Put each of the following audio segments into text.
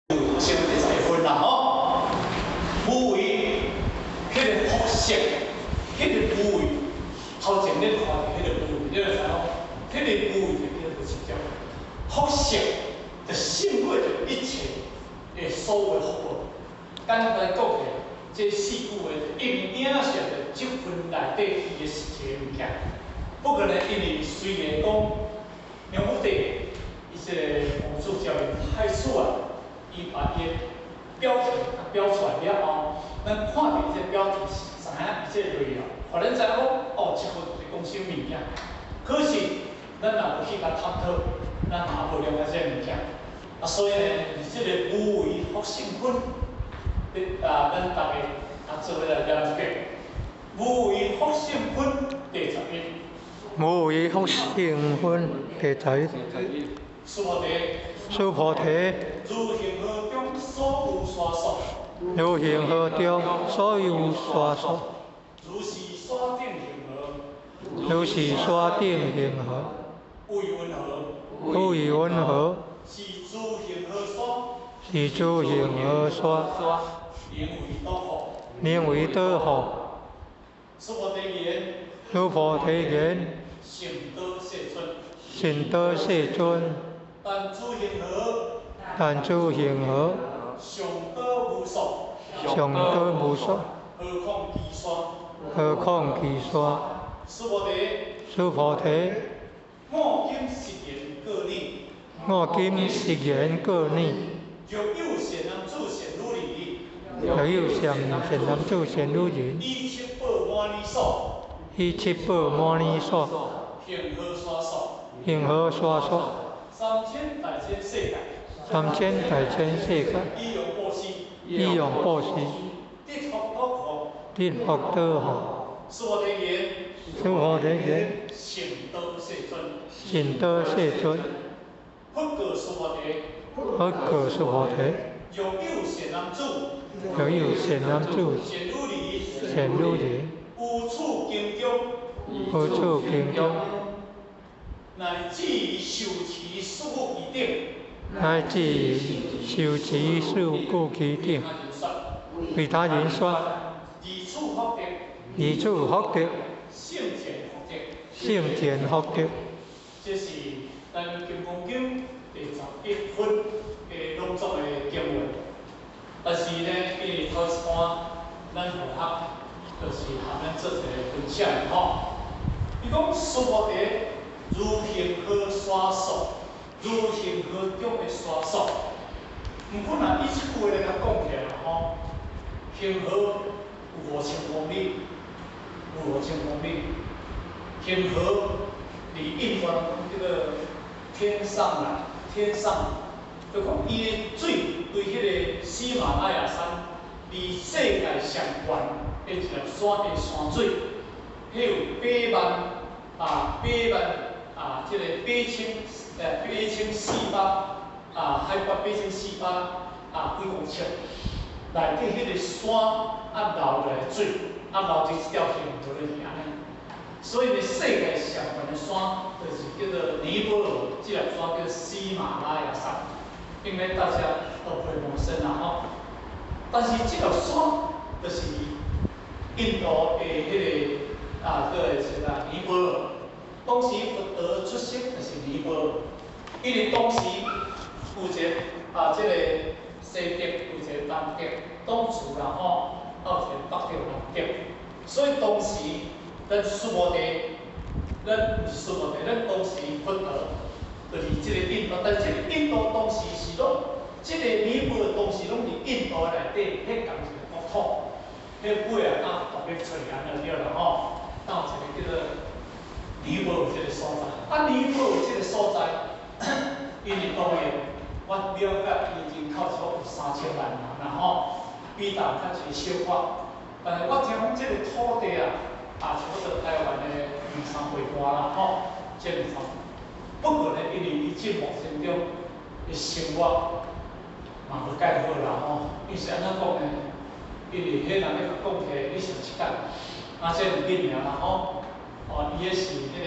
先第十一分啦吼，無為彼个福色，彼个無為，頭前恁看著彼个無為，你就知影，彼个無為就叫做直接福色，就勝過著一切的所有福報。簡單講起來，這四句話就已經影射著這份內底伊的實際物件。不過呢，因為雖然講梁武帝伊這個王子教育太出來，伊把伊的標題標出來了後，咱看著這個標題是知影伊這個內容，予咱知影講哦，這份是講啥物件。可是咱若無去共探討，咱嘛無了解這個物件。啊，所以呢，佇這個無為福勝分，啊，咱逐家啊做伙來研究無為福勝分第十一。無為福勝分第十一。須菩提，須菩提，如恆河中所有沙數，如恆河中所有沙數，如是山頂恆河，如是山頂恆河，有云何？有云何？是諸恆河沙，是諸恆河沙，名為多福，名為多福。須菩提言，須菩提言，善導世尊，善導世尊，但諸恆河，但諸恆河，上多無數，上多無數，何況其山？何況其山？須菩提，須菩提，我今實言告你，我今實言告你，若有善男子善女人，若有善善男子善女人，以七寶摩尼所，以七寶摩尼所，恆河沙數，恆河沙數，三千大千世界，三千大千世界，以用布施，以用布施，得福得福，得福得福。須菩提言，須菩提言，善導世尊，善導世尊，佛告須菩提，佛告須菩提，若有善男子，若有善男子，善女人，善女人，於此經中，於此經中，乃至受持四句偈等，乃至受持四句偈等，為他人說，而此福德，而此福德，勝前福德，勝前福德。這是咱《金剛經》第十一分的朗誦的經文。但是呢，因為頭一段咱同學就是含咱做一個分享吼。伊講須菩提，如恆河沙數，如恆河中的沙數。毋過若以這句話來共講起來吼，恆河有5000公里，有五千公里。恆河佇印度人講叫做天上來，天上，就講伊的水對彼個喜馬拉雅山，離世界上懸的一粒山的山水，彼有八萬啊，八萬啊，這個8400啊，海拔8400啊幾公尺，內底彼個山啊流落來水，啊流佇這條恆河落去按呢。所以呢，世界上懸的山就是叫做尼泊爾，這粒山叫喜馬拉雅山，應該大家都不會陌生啦吼。但是這粒山就是印度的彼個啊，叫做啥尼泊爾。當時佛陀出生就是尼泊爾，因為當時有一個啊，這個西德有一個東德當厝啦吼，還有一個北德南德，所以當時咱須菩提，咱毋是須菩提，咱當時佛陀就是這個印度，但是這個印度當時是攏，這個尼泊爾當時攏佇印度內底，彼仝一個國土，彼尾仔啊獨立出來按呢對啦吼，到一個叫做尼泊爾這個所在，啊尼泊爾這個所在，因為當然我了解伊人口差不多有3000萬人啦吼，比台灣較濟小可，但是我聽講這個土地啊，啊，差不多台灣的兩三倍大啦吼，這兩三。不過呢，因為伊這目前中的生活嘛無蓋好啦吼，伊是按怎講呢？因為彼人咧講起來，你想一工，啊，這毋緊爾啦吼。哦，伊彼是彼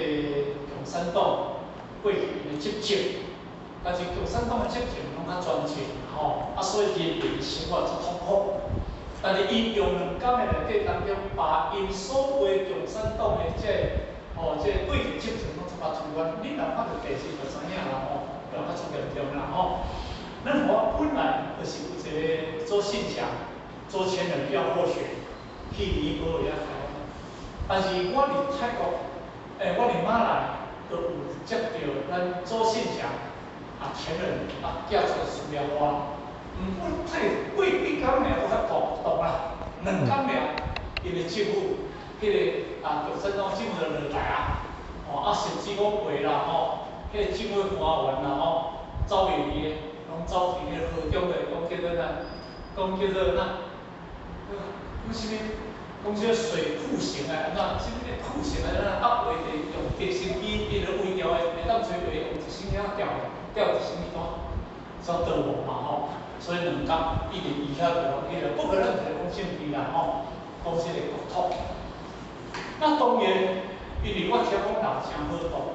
個共產黨過去的執政，但是共產黨的執政攏較專制吼，啊，所以伊的生活足痛苦。但是𪜶用兩工的內底當中，把𪜶所有共產黨的這個吼，這個過去執政攏總甲推翻。你若看著電視就知影啦吼，就較足嚴重啦吼。咱我本來就是有一個周信祥、周前人要獲選去尼泊爾遐台灣，但是我佇泰國，我佇馬來都有接著咱周信祥啊前人啊寄出資料我，毋過這過幾工爾閣較動動啦，兩工爾，因為政府彼個啊共產黨政府就落台啊，吼啊甚至講話啦吼，彼個政府官員啦吼，走袂離的。攏走佇彼個河中的，講叫做啥？講叫做哪？講啥物？講這個水庫城啊，按怎？啥物個庫城啊？按怎？啊，話就用直升機，伊就圍牢的，袂當吹話，用直升機吊吊直升機單，煞逃亡嘛吼。所以兩工一直伊遐就攏彼個，不過咱毋是講政治啦吼，講這個國土。那當然，因為我聽講人誠好鬥，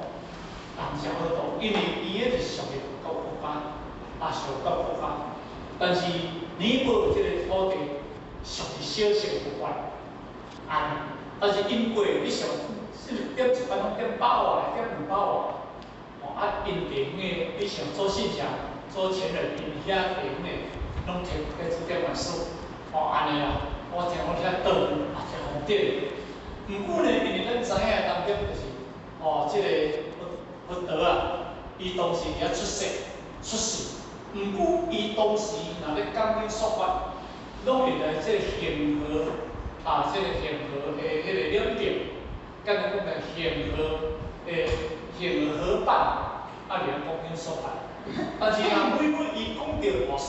人誠好鬥，因為伊彼是屬於國國家。啊，屬國國家，但是尼泊爾這個土地屬於小乘佛法，啊，但是𪜶過你想，是點一般攏點百外，點兩百外，哦，啊，𪜶地方的，你像周信祥、周前人，𪜶遐地方的，攏提提出點萬數，哦，按呢啦，我聽講遐倒啊，誠方便。毋過呢，因為咱知影當中就是，哦，這個佛佛陀啊，伊當時佇遐出世，出世。毋過，伊當時若咧講經說法，攏會來這個恆河啊，這個恆河的彼個兩邊，敢若講來恆河的恆河河畔，啊，佇遐講經說法。但是若每每伊講著大數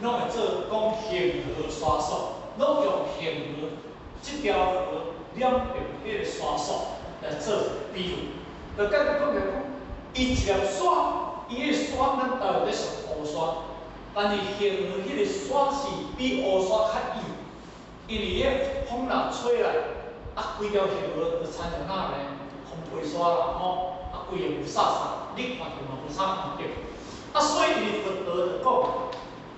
字，攏會做講恆河沙數，攏用恆河這條河兩邊彼個沙數來做比喻。就敢若講來講，伊一粒沙。伊个沙，咱台灣咧屬烏沙，但是恆河彼個沙是比烏沙較幼，因為彼風若吹來，啊，規條恆河就親像哪呢？風飛沙啦吼，啊，規個霧煞煞，你看著嘛無啥看著。啊，所以伊佛陀就講，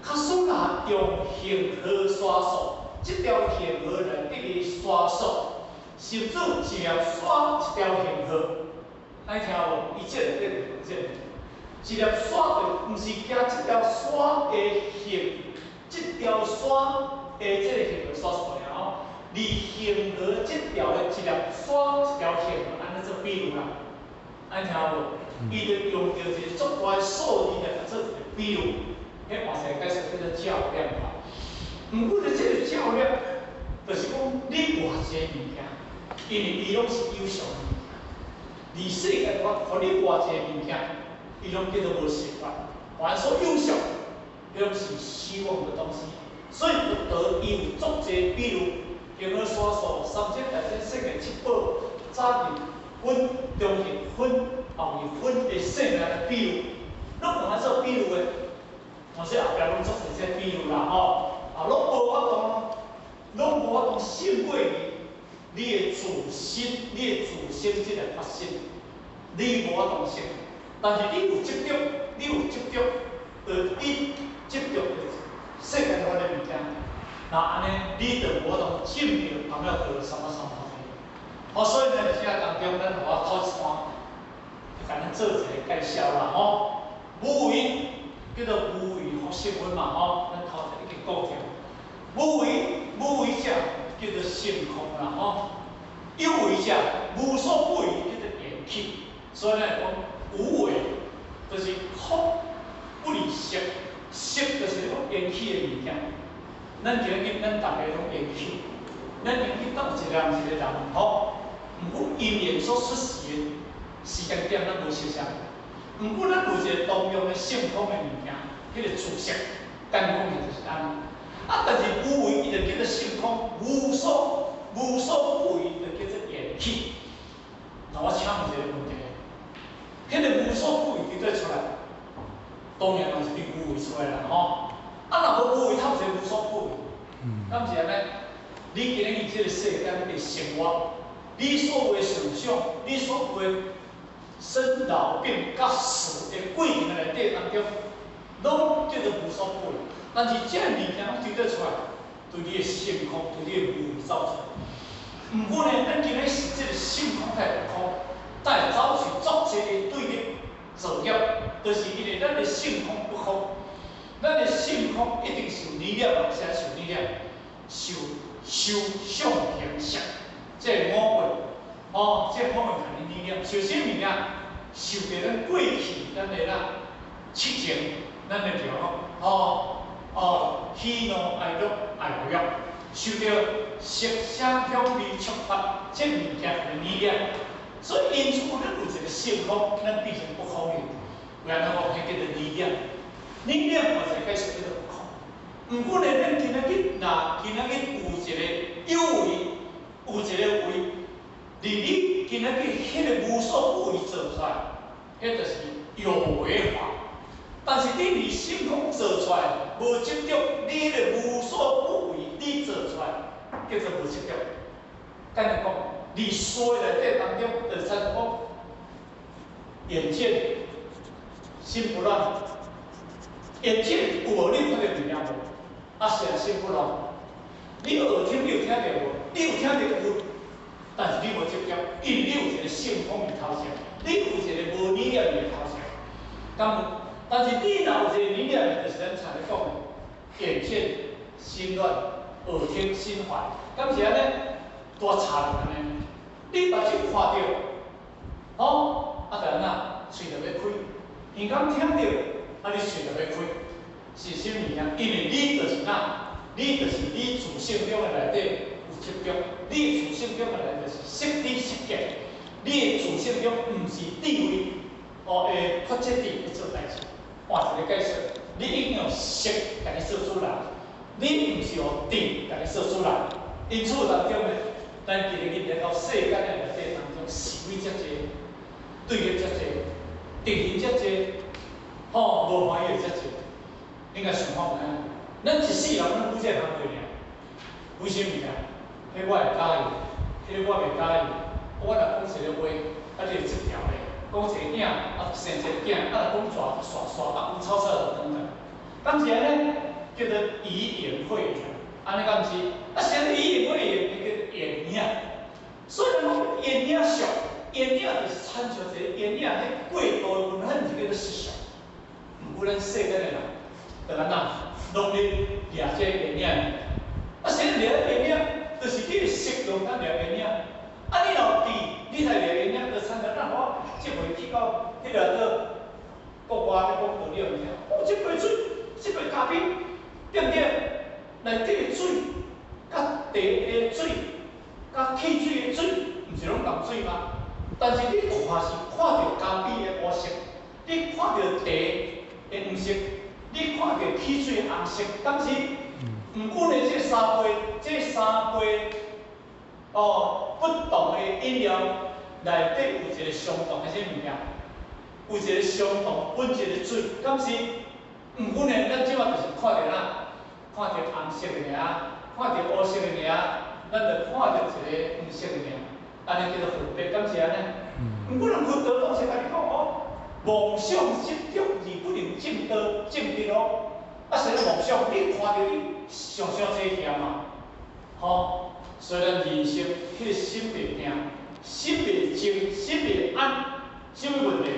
假使若用恆河沙數，這條恆河內底的沙數，甚至一粒沙一條恆河，愛聽無？伊這個這個。一粒沙就毋是驚這條沙的形，這條沙的這個形沙出來吼，而恆河這條的一粒沙一條恆河，按呢做比喻啦，按聽無？伊就用著一個足大的數字來做一個比喻，彼嘛是解釋叫做較量法。毋過咧，這個較量，就是講你偌濟物件，因為伊攏是有相的物件，而世間我予你偌濟物件。伊攏叫做無實法，凡所有相，彼攏是虛妄的東西。所以佛陀伊有足濟比喻，恆河沙數、三千大千世界七寶、早日分、中日分、後日分的生命來比喻，攏用來做比喻的。我說後壁攏足濟這比喻啦吼，啊，攏無法度，攏無法度勝過你的自心，你的自心這個發心，你無法度勝。但是你有執著，你有執著，就你執著世間法的物件，那按呢，你就無法度證著阿耨多羅三藐三菩提。好，所以呢，這當中咱予我頭一段，就共咱做一個介紹啦吼。無為叫做無為福生分嘛吼，咱頭前已經講過。無為無為者叫做性空啦吼，有為者無所不為叫做緣起。所以咱講無為就是空不離色，色就是講緣起的物件。咱今日咱逐家攏緣起，咱緣起當一個人一個人吼，毋過因緣所出世的時間點咱無相像。毋過咱有一個同樣的性空的物件，彼個自性，簡單講起就是按呢。啊，但是無為伊就叫做性空，無所不為就叫做緣起。那我請問一個問題：彼個無所不為佇佗出來？當然嘛是佇無為出來啦吼。啊，若無無為，他有一個無所不為？敢毋是按呢？你今日佇這個世間的生活，你所有的想象，你所有的生老病佮死的過程內底當中，攏叫做無所不為。但是這个物件攏丟得出來，對你的性空，對你的無為走出來。毋過呢，咱今日是這个性空態度空，但會走出足濟的對立造業，就是因為咱的性空不空，咱的性空一定受理念嘛，啥受理念？受受相行識，這个五蘊，哦，這个五蘊共你理念，受啥物件？受著咱過去，咱的啦七情，咱的條吼，哦，喜怒哀樂愛欲，受著色聲香味觸法這物件的理念，所以因此咱有一個性空，咱變成不空的。原來講，彼叫做理念，理念嘛就解釋叫做不空。毋過呢，咱今仔日若今仔日有一個有為，有一個為，佇你今仔日彼个無所不為做出來，彼就是有為法。但是你佇性空做出來，無執著，你的無所不為，你做出來叫做無執著。簡單講，佇書內底當中，就親像講，眼見心不亂，眼見有無你看著物件無？啊，是心不亂。你耳聽你有聽著無？你有聽著有，但是你無執著，因為你有一個性空佇頭前，你有一個無理念佇頭前，敢有？但是你若有一個理念，就是咱常咧講的，眼見心亂，耳聽心煩，敢是按呢？大差就按呢。你目睭看著，吼，啊就按怎？喙就欲開，耳孔聽著，啊你喙就欲開，是啥物件？因為你就是哪？你就是你自性中的內底有執著，你自性中的內底是色知色見，你的自性中毋是智慧，哦，會發這智去做代誌。換一個解釋，你已經用色共你做主人，你毋是用智共你做主人。因此當中呢，咱今日來到世間的內底當中，是非遮濟，對立遮濟，敵人遮濟，吼，無歡喜的遮濟。應該想看覓啊？咱一世人攏拄這項過爾，為啥物件？彼我會佮意，彼个我袂佮意。我若講一個話，啊，你會這條咧；講一個影，啊，生一個囝，啊，若講蛇，煞煞，啊，有草草就轉來。敢是按呢？叫做以眼會人，按呢敢毋是？啊，啥物以眼會眼？彼叫做眼影。所以講眼影相，眼影就是親像一個眼影，彼過度的溫暖就叫做色相。毋過咱世間的人，就按怎，攏咧掠這個眼影。啊，啥物掠眼影？就是你的色中間掠眼影。啊，你若有智，你才掠眼影，就親像咱我這回去到彼个做國外咧講道理有聽，哦，這杯水，這杯咖啡，對毋對？內底的水，佮茶的水，佮汽水的水，毋是攏仝水嗎？但是你看是看著咖啡的烏色，你看著茶的黃色，你看著汽水的紅色，敢是？毋過呢，這三杯哦，不同的飲料內底有一個相同的啥物件？有一個相同本質的水，敢是？毋過呢，咱這擺就是看著哪？看著紅色的爾，看著烏色的爾，咱就看著一個黃色的爾，按呢叫做分別，敢是按呢？毋過人佛陀當時共你講哦，妄想執著而不能證道證得哦。啊，啥物妄想？你看著你想傷濟嫌嘛，吼！所以咱人生彼个心袂定，心袂靜，心袂安，啥物問題？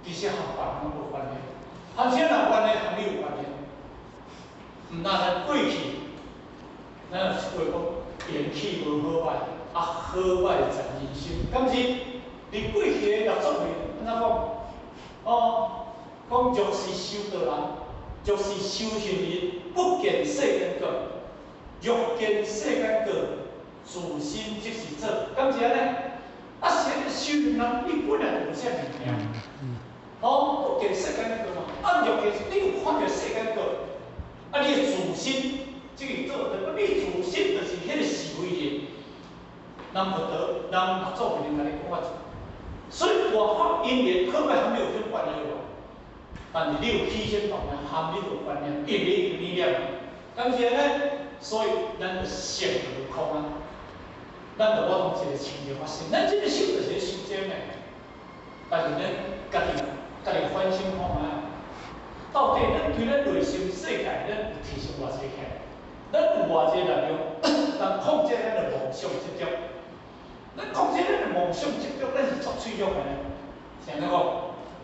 其實和別人攏無關係，和啥人關係？和你有關係。毋但咱過去，咱有一句講，緣起無好歹，啊好歹在人心。敢是？佇過去的六祖慧按怎講？哦，講若是修道人，若是修行人，不見世間過，若見世間過，自心即是做。敢是按呢？啊，是按呢修行人，伊本來就無啥物件。哦，不見世間過嘛。啊，若見你有看著世間過，啊，你的自心這個做，你自心就是彼個是非人。人佛陀，人六祖慧能共你講啊，所以外法因緣好歹和你有啥關係無？但是你有起心動念，和你有關係，因為你有理念，敢是按呢？所以咱就性就無空啊，咱就無當一個清淨發生，咱這個心就是咧修真的，但是咱家己家己反省看覓，到底咱對咱內心世界，咱偌濟現？咱有偌濟力量，通控制咱的妄想執著？咱控制咱的妄想執著，咱是足脆弱的呢。是按怎講？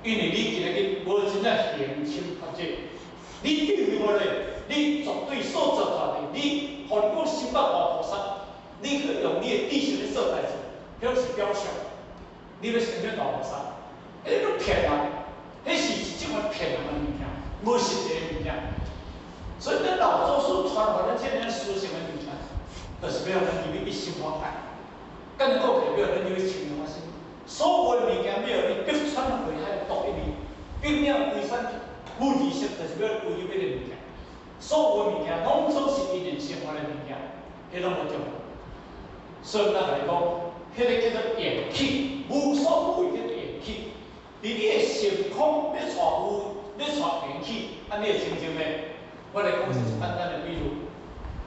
因為你今仔日無真正行深法界，你對無咧？你絕對所做出來的，你予你講心百大菩薩，你去用你的知識咧做代誌，彼是表象。你欲成啥大菩薩？彼攏騙人，彼是一種款騙人的物件，無實際的物件。所以咱老祖師傳予咱這爾殊勝的物件，就是欲予咱入去一心法界。按呢講起來，欲予咱入去清淨法身。所有的物件，欲予你百川匯海獨一味，百鳥歸山無二色，就是欲歸入彼个物件。所有的物件，攏總是因緣生發的物件，彼攏無重要。所以咱共你講，彼个叫做緣起，無所不為叫做緣起。佇你的性空欲帶有，欲帶緣起，按呢會清淨袂？我來講一個簡單的比喻：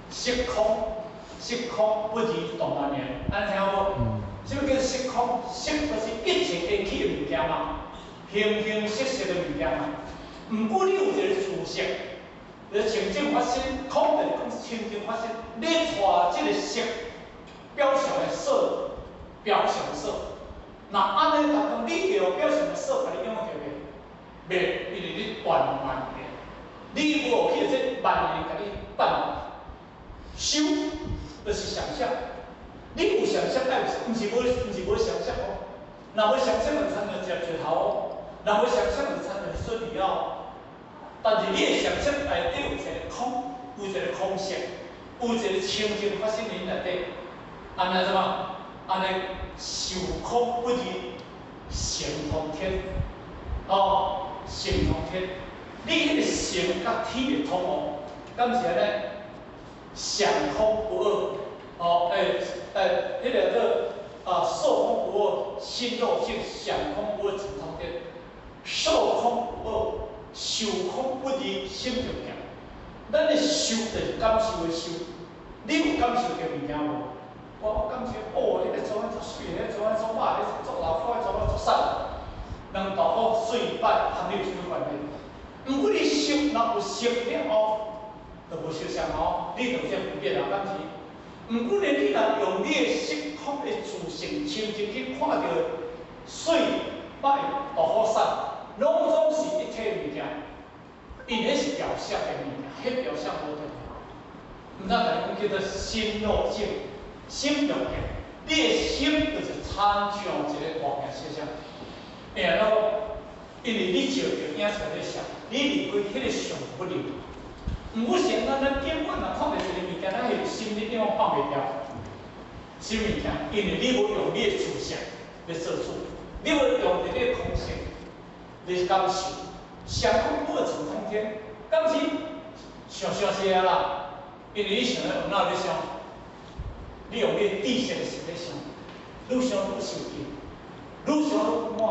色空，色空不二動萬緣，按呢聽無？啥物叫色空？色就是一切緣起的物件嘛，形形色色的物件嘛。毋過你有一個自性，你清淨法身，空就是講清淨法身。你帶這個色表象的色，表象的色，若按呢當中，你著表象的色，共你影響著袂？袂，因為你斷萬緣，你無去這萬緣共你絆受，就是想象。你有想象，愛有，毋是無，毋是無想象哦。若無想象，就親像食石頭哦；若無想象，就親像水魚哦。但是你的想象內底有一個空，有一個空性，有一個清淨法身佇內底。按呢怎麼？按呢受空不二，成通天。哦，成通天。你彼個成佮天會通哦，敢是按呢？想空不二。哦，彼个叫啊，受空不二，心若淨，想空不二，成通天。受空不二，受空不二，心就行。咱的受就是感受的受，你有感受著物件無？我感受哦，彼个做啊足媠，彼个做啊足歹，彼个足老虎，做啊足瘦。兩大虎媠歹，和你有啥物關係？毋過你受若有受了後，就無相像哦，你就這分別啊，敢是？毋過呢，你若用你的色空的自性清淨去看著媠歹大虎瘦，攏總是一體物件，因彼是表象的物件，彼表象無重要。毋知共你講叫做心若淨，心若淨，你的心就是親像一個大鏡小相。會按怎講？因為你照著影出來相，你離開彼個相不離。毋過是按怎？咱根本若看著一個物件，咱彼個心你永遠放袂牢。啥物件？因為你無用你的自性來做主，你無用著你的空性來感受。想空不二成通天，敢是想傷濟啊啦？因為你想咧，有哪咧想？你用你的知識的心咧想，愈想愈受氣，愈想愈不滿，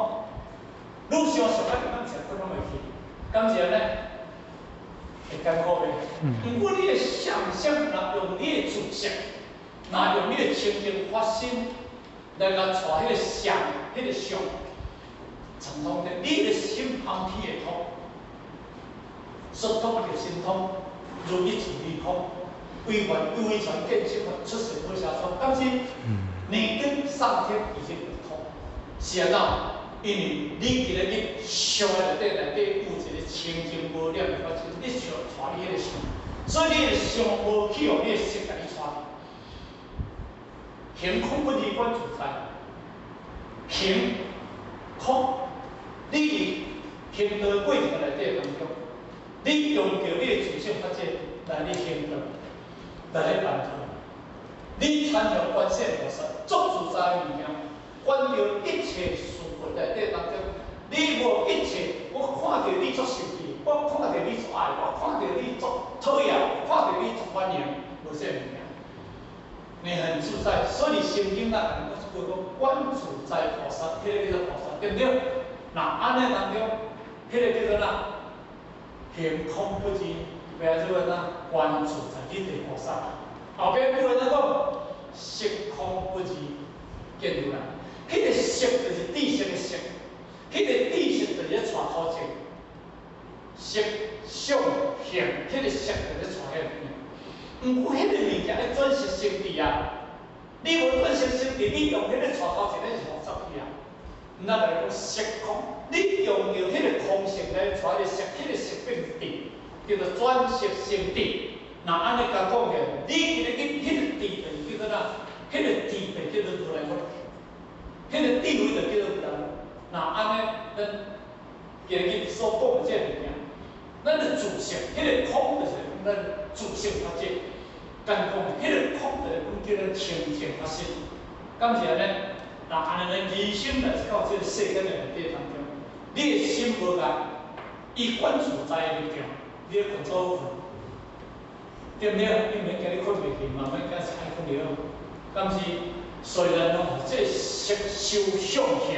愈想想到根本食困攏袂去，敢是按呢？會艱苦袂？毋過你的想象，若用你的知識，若用你的清淨法身來共帶彼個相、彼個相，成通的，你的心通天會通，說通就心通，如一處離空，唯願唯傳見性出世不暇窗，敢是？你跟上天已經有通，是按怎？因為你今仔日相的內底內底有一個清淨無染的法身，你想帶你彼個相，所以你的相無去予你的識共你帶去。行空不二觀自在，行空，你佇行道過程內底當中，你用著你的自性法界來咧行道，來咧辦道。你親像觀世菩薩，足自在的物件，觀著一切事物內底當中，你無一切，我看著你足生氣，我看著你足愛，我看著你足討厭，我看著你足歡迎，無這物件。你很自在，所以聖經啊，講一句講觀自在菩薩，彼個叫做菩薩，對毋對？若按呢當中，彼個叫做哪？行空不二，變做哪？觀自在，你就是菩薩。後邊句話怎講？色空不二，見如來。彼個色就是知識的色，彼個知識就是咧帶土種。色色相行，彼个色就咧带彼个物件。毋過彼个物件愛轉色成智啊！你無轉色成智，你用彼个帶頭前，咱是複雜去啊。咱來講色空，你用著彼個空性來帶彼個色，彼個色變智，叫做轉色成智。若按呢共講起來，你今日去彼個智就是叫做啥？彼個智就叫做如來佛，彼個智慧就叫做如來佛。若按呢，咱今日所講的這個物件，咱的自性，彼個空就是咱自性法則。敢講，彼個空就是講叫咱清淨法身，敢是按呢？若按呢，咱人生來到這個世間的內底當中，你的心無共，伊管自在的力量，你咧睏做好睏，對毋對？你毋免驚你睏袂去，嘛免驚是愛睏袂好，敢是？所以咱攏這個色受想行，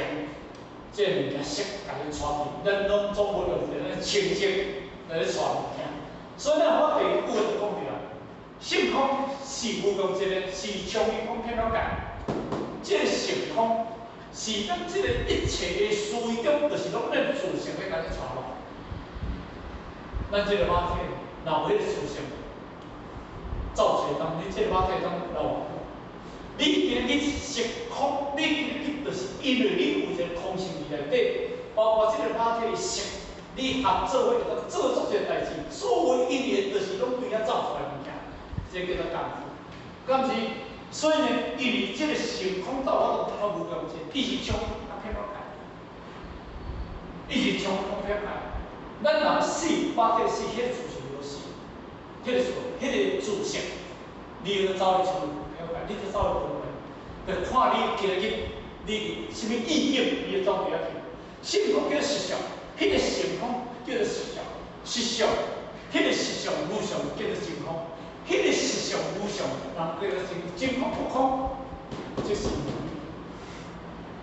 這個物件色共你帶去，咱攏總無用一個清淨來咧帶物件。所以咱我第一句就講著啊，性空是無窮盡的，是長虛空遍了界。這個性空是咱這個一切的思維中，就是攏咱自性咧共你帶落。咱這個肉體，若無彼個自性，走出來當，你這個肉體當留偌久？你今日去色空，你今日去就是因為你有一個空性佇內底，包括這個肉體的色，你合做伙會當做足這個代誌，所有因緣就是攏對遐走出來物件，這個叫做功夫。敢是？所以呢，因為這個性空到我都無窮盡，伊是將啊遍了界，伊是將空遍界。咱人死，肉體死，彼個自性無死，彼個自，彼個自性，你就走去出遍界，你就走去輪迴，就看你今日你佇啥物意境，你就走佇遐去。性空叫實相，彼個性空叫做實相，實相，彼個實相無相叫做真空，彼個實相無相，人叫做真真空不空，這是。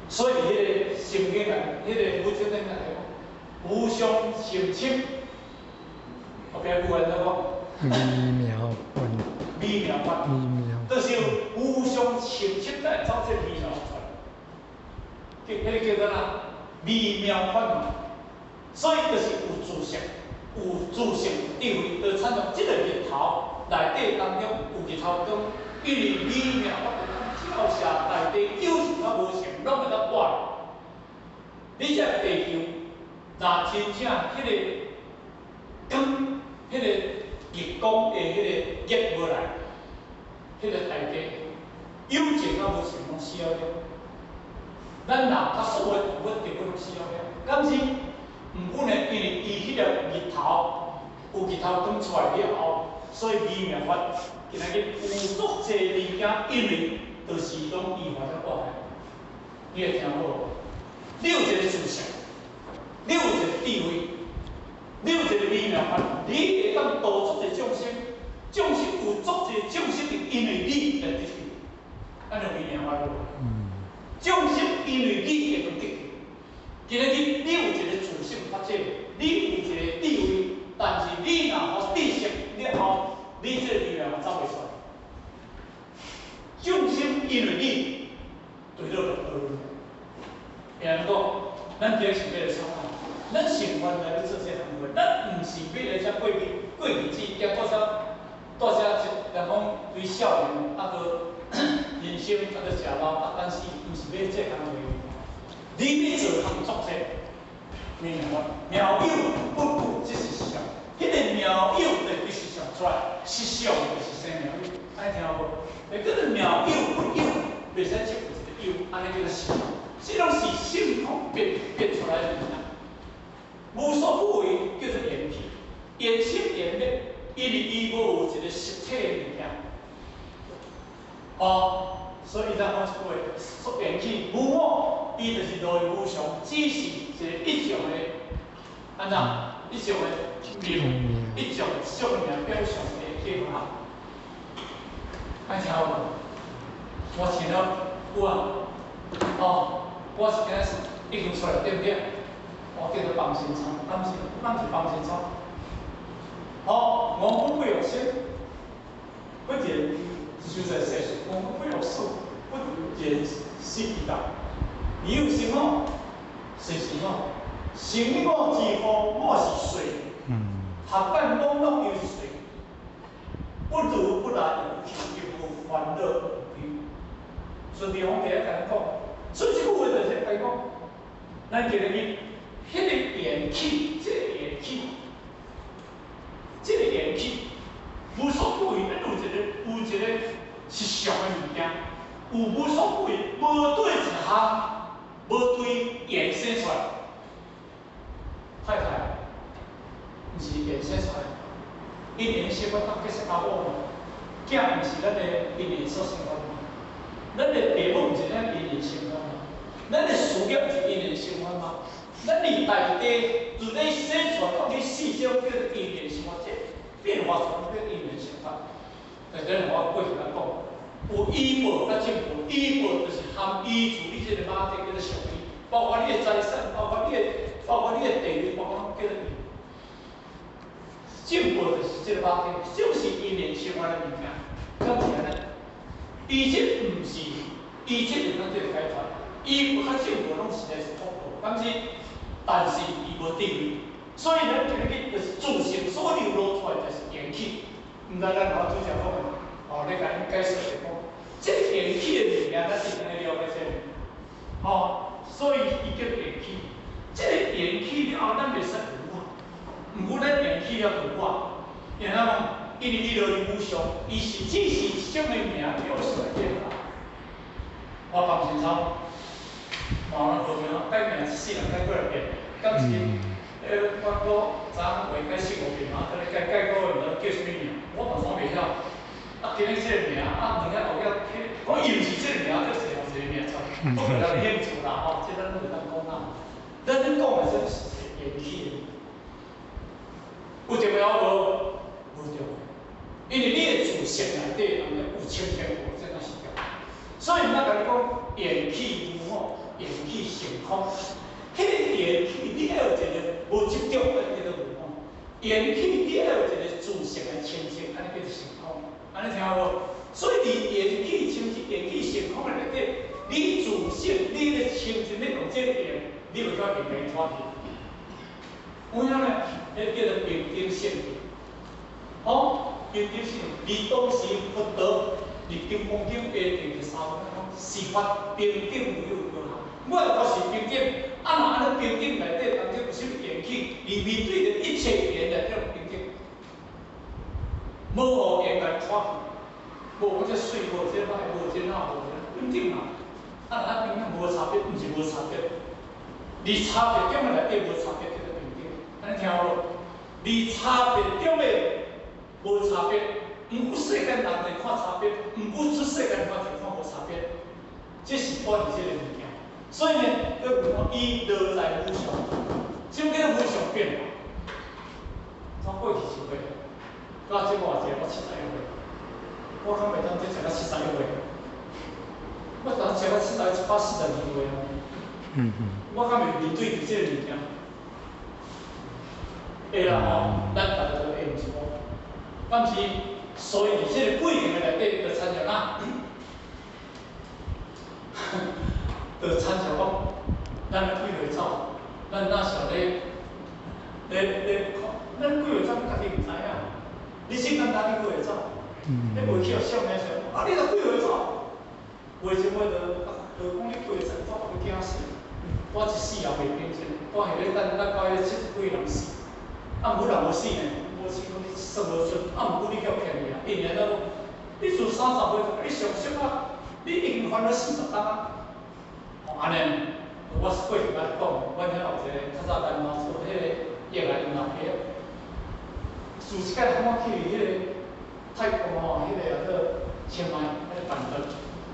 所以彼個心經內，彼個無正典內講，無相甚深，後壁句按怎講？微妙觀。微妙觀。微妙。就是無相甚深，才會走這個微妙出來。叫彼個叫做啥？微妙觀嘛。所以就是有自性，有自性智慧，就產生這個日頭內底當中有日頭光，因為微妙法會當照射大地，有情佮無情，攏會當掛。你這地球，若真正彼個光，彼個日光的彼個熱無來，彼個大地有情佮無情攏死了了。咱人佮所有動物、植物攏死了了，敢是？毋過呢，因為伊彼個日頭有日頭光出來了後，所以微妙法今仔日有足濟物件，因為就是攏依法咧掛來。你會聽好無？你有一個自性，你有一個智慧，你有一個微妙法，你會當度足濟眾生，眾生有足濟眾生因為你來得救，按呢微妙法無？眾生因為你會當得救。今仔日你有一個自性法則，你有一個智慧，但是你若發知識了後，你這個微妙法走袂出來。眾生因為你墜落落輪迴。會按怎講？咱今日是欲來創啥？咱成願來欲做這項工，咱毋是欲來遮過日過日子，驚帶遮帶遮一人講對少年啊，閣人生啊，閣食老啊，但是毋是欲這工課。你欲做工作者，明白無？妙有不有即是相，彼個妙有就實相出來，實相就是生妙有，愛聽無？會叫做妙有不有，袂使測有一個有，按呢叫做實相。這攏是性空變變出來的物件。無所不為叫做緣起，緣生緣滅，因為伊無有一個實體的物件。哦，所以伊才講一句話：說緣起無我，伊就是來無常，只是一個一種的，按怎？一種的名，一種相名表象的結合。愛聽無？我穿了有啊，哦，我是今日是已經出來對毋對？我叫做幫身倉，敢是敢是幫身倉？好，我們不有心，不見就在世，我們不有術，不見實道。你有心哦，誰是我？成我之風，我是水。合辦網絡又是誰？不如不來也不去，亦無煩惱無憂。順地方第一共咱講，所以這句話就是講，咱今日彼個緣起，這個緣起，這個緣起，無所不為，咱有一個是常的物件，有無所不為，無對一項，無對延伸出來。太太，毋是延伸出來，因緣生法當結識阿某嘛，囝毋是咱的因緣所生法嘛，咱的父母毋是咱因緣生法嘛，咱的事業毋是因緣生法嘛，咱佇大地自咧生出來到去死，這種叫做因緣生法，這變化出來叫因緣生法。但是我過去來講，有依報佮正報，依報就是含依住你這個馬體叫做上依，包括你的財產，包括你的地位，包括攏叫做依。正報就是這個馬體，就是因緣生法的物件，敢是按呢？伊這毋是，伊這會當叫做解脫，伊較正報攏實在是福報，敢是？但是伊無智慧，所以咱今日就是自性所流露出來就是緣起。毋知咱老主持講的，哦，你共𪜶解釋者講，這個緣起的物件，咱一定要了解這個。吼，所以伊叫緣起。這個緣起了後，咱袂使有我，毋過咱緣起了有我，因為咱講，因為伊落去無常，伊是只是一種的名表示來變化。我放心操，嘛有和平改名一世人改過來變，敢是？我閣昨昏話改四五遍嘛，閣咧改改過，毋知叫啥物名，我嘛煞袂曉。啊，今日這個名，啊，兩日後日，講伊毋是這個名，叫一個一個名出，都袂當興趣啦吼，這咱攏袂當講啦。咱咧講的這是緣起的，有重要無？無重要，因為你的自性內底，人有清淨無，這才是重要。所以咱共你講，緣起無我，緣起性空。彼個緣起，你愛有一個無執著，按呢叫做無我；緣起，你愛有一個自性的清淨，按呢叫做性空。按呢聽有無？所以佇緣起清淨、緣起性空的內底，你自性、你的清淨，你用這個緣，你會較會袂脫去。有影呢？彼叫做平等性。吼，平等性，你當時佛陀佇金剛經下第三講，是法平等無有高下。我的法是平等，啊若按呢平等內底當中有啥物緣起？你面對著一切緣內底平等，無予緣來拖去，無講這水，無這歹，無這哪，無這平等嘛。啊若平等無差別，毋是無差別，佇差別中的內底無差別叫做平等。按呢聽有無？佇差別中的無差別，毋過世間人在看差別，毋過出世間看就看無差別，這是我佇這個物件。所以呢，閣問講伊落在無常，什麼叫做無常變化？怎過去一歲，到這偌濟，我71歲，我敢袂當這食到71歲，我當食到七十142歲啊！我敢袂面對著這個物件？會啦吼，咱大家都會，毋是無。敢是，所以佇這個過程的內底，就親像哪？就親像講，咱幾歲走，咱若想咧咧咧看，咱幾歲走，家己毋知影。你先簡單，你幾歲走？你袂去予少年想，啊，你著幾歲走？話前話就講你幾歲走，走到欲驚死。我一世也袂平靜，我係咧等等到彼個70幾人死。啊，毋過人無死呢，無死講你算無準。啊，毋過你叫騙去啊，因為按怎講？你自30歲，你上小可，你已經煩惱40冬啊。吼，按呢，我過去捌講，阮遐有一個較早咱媽厝彼個葉來𪜶老爸，自一擺我去彼個泰國吼，彼個叫做清邁彼個辦桌，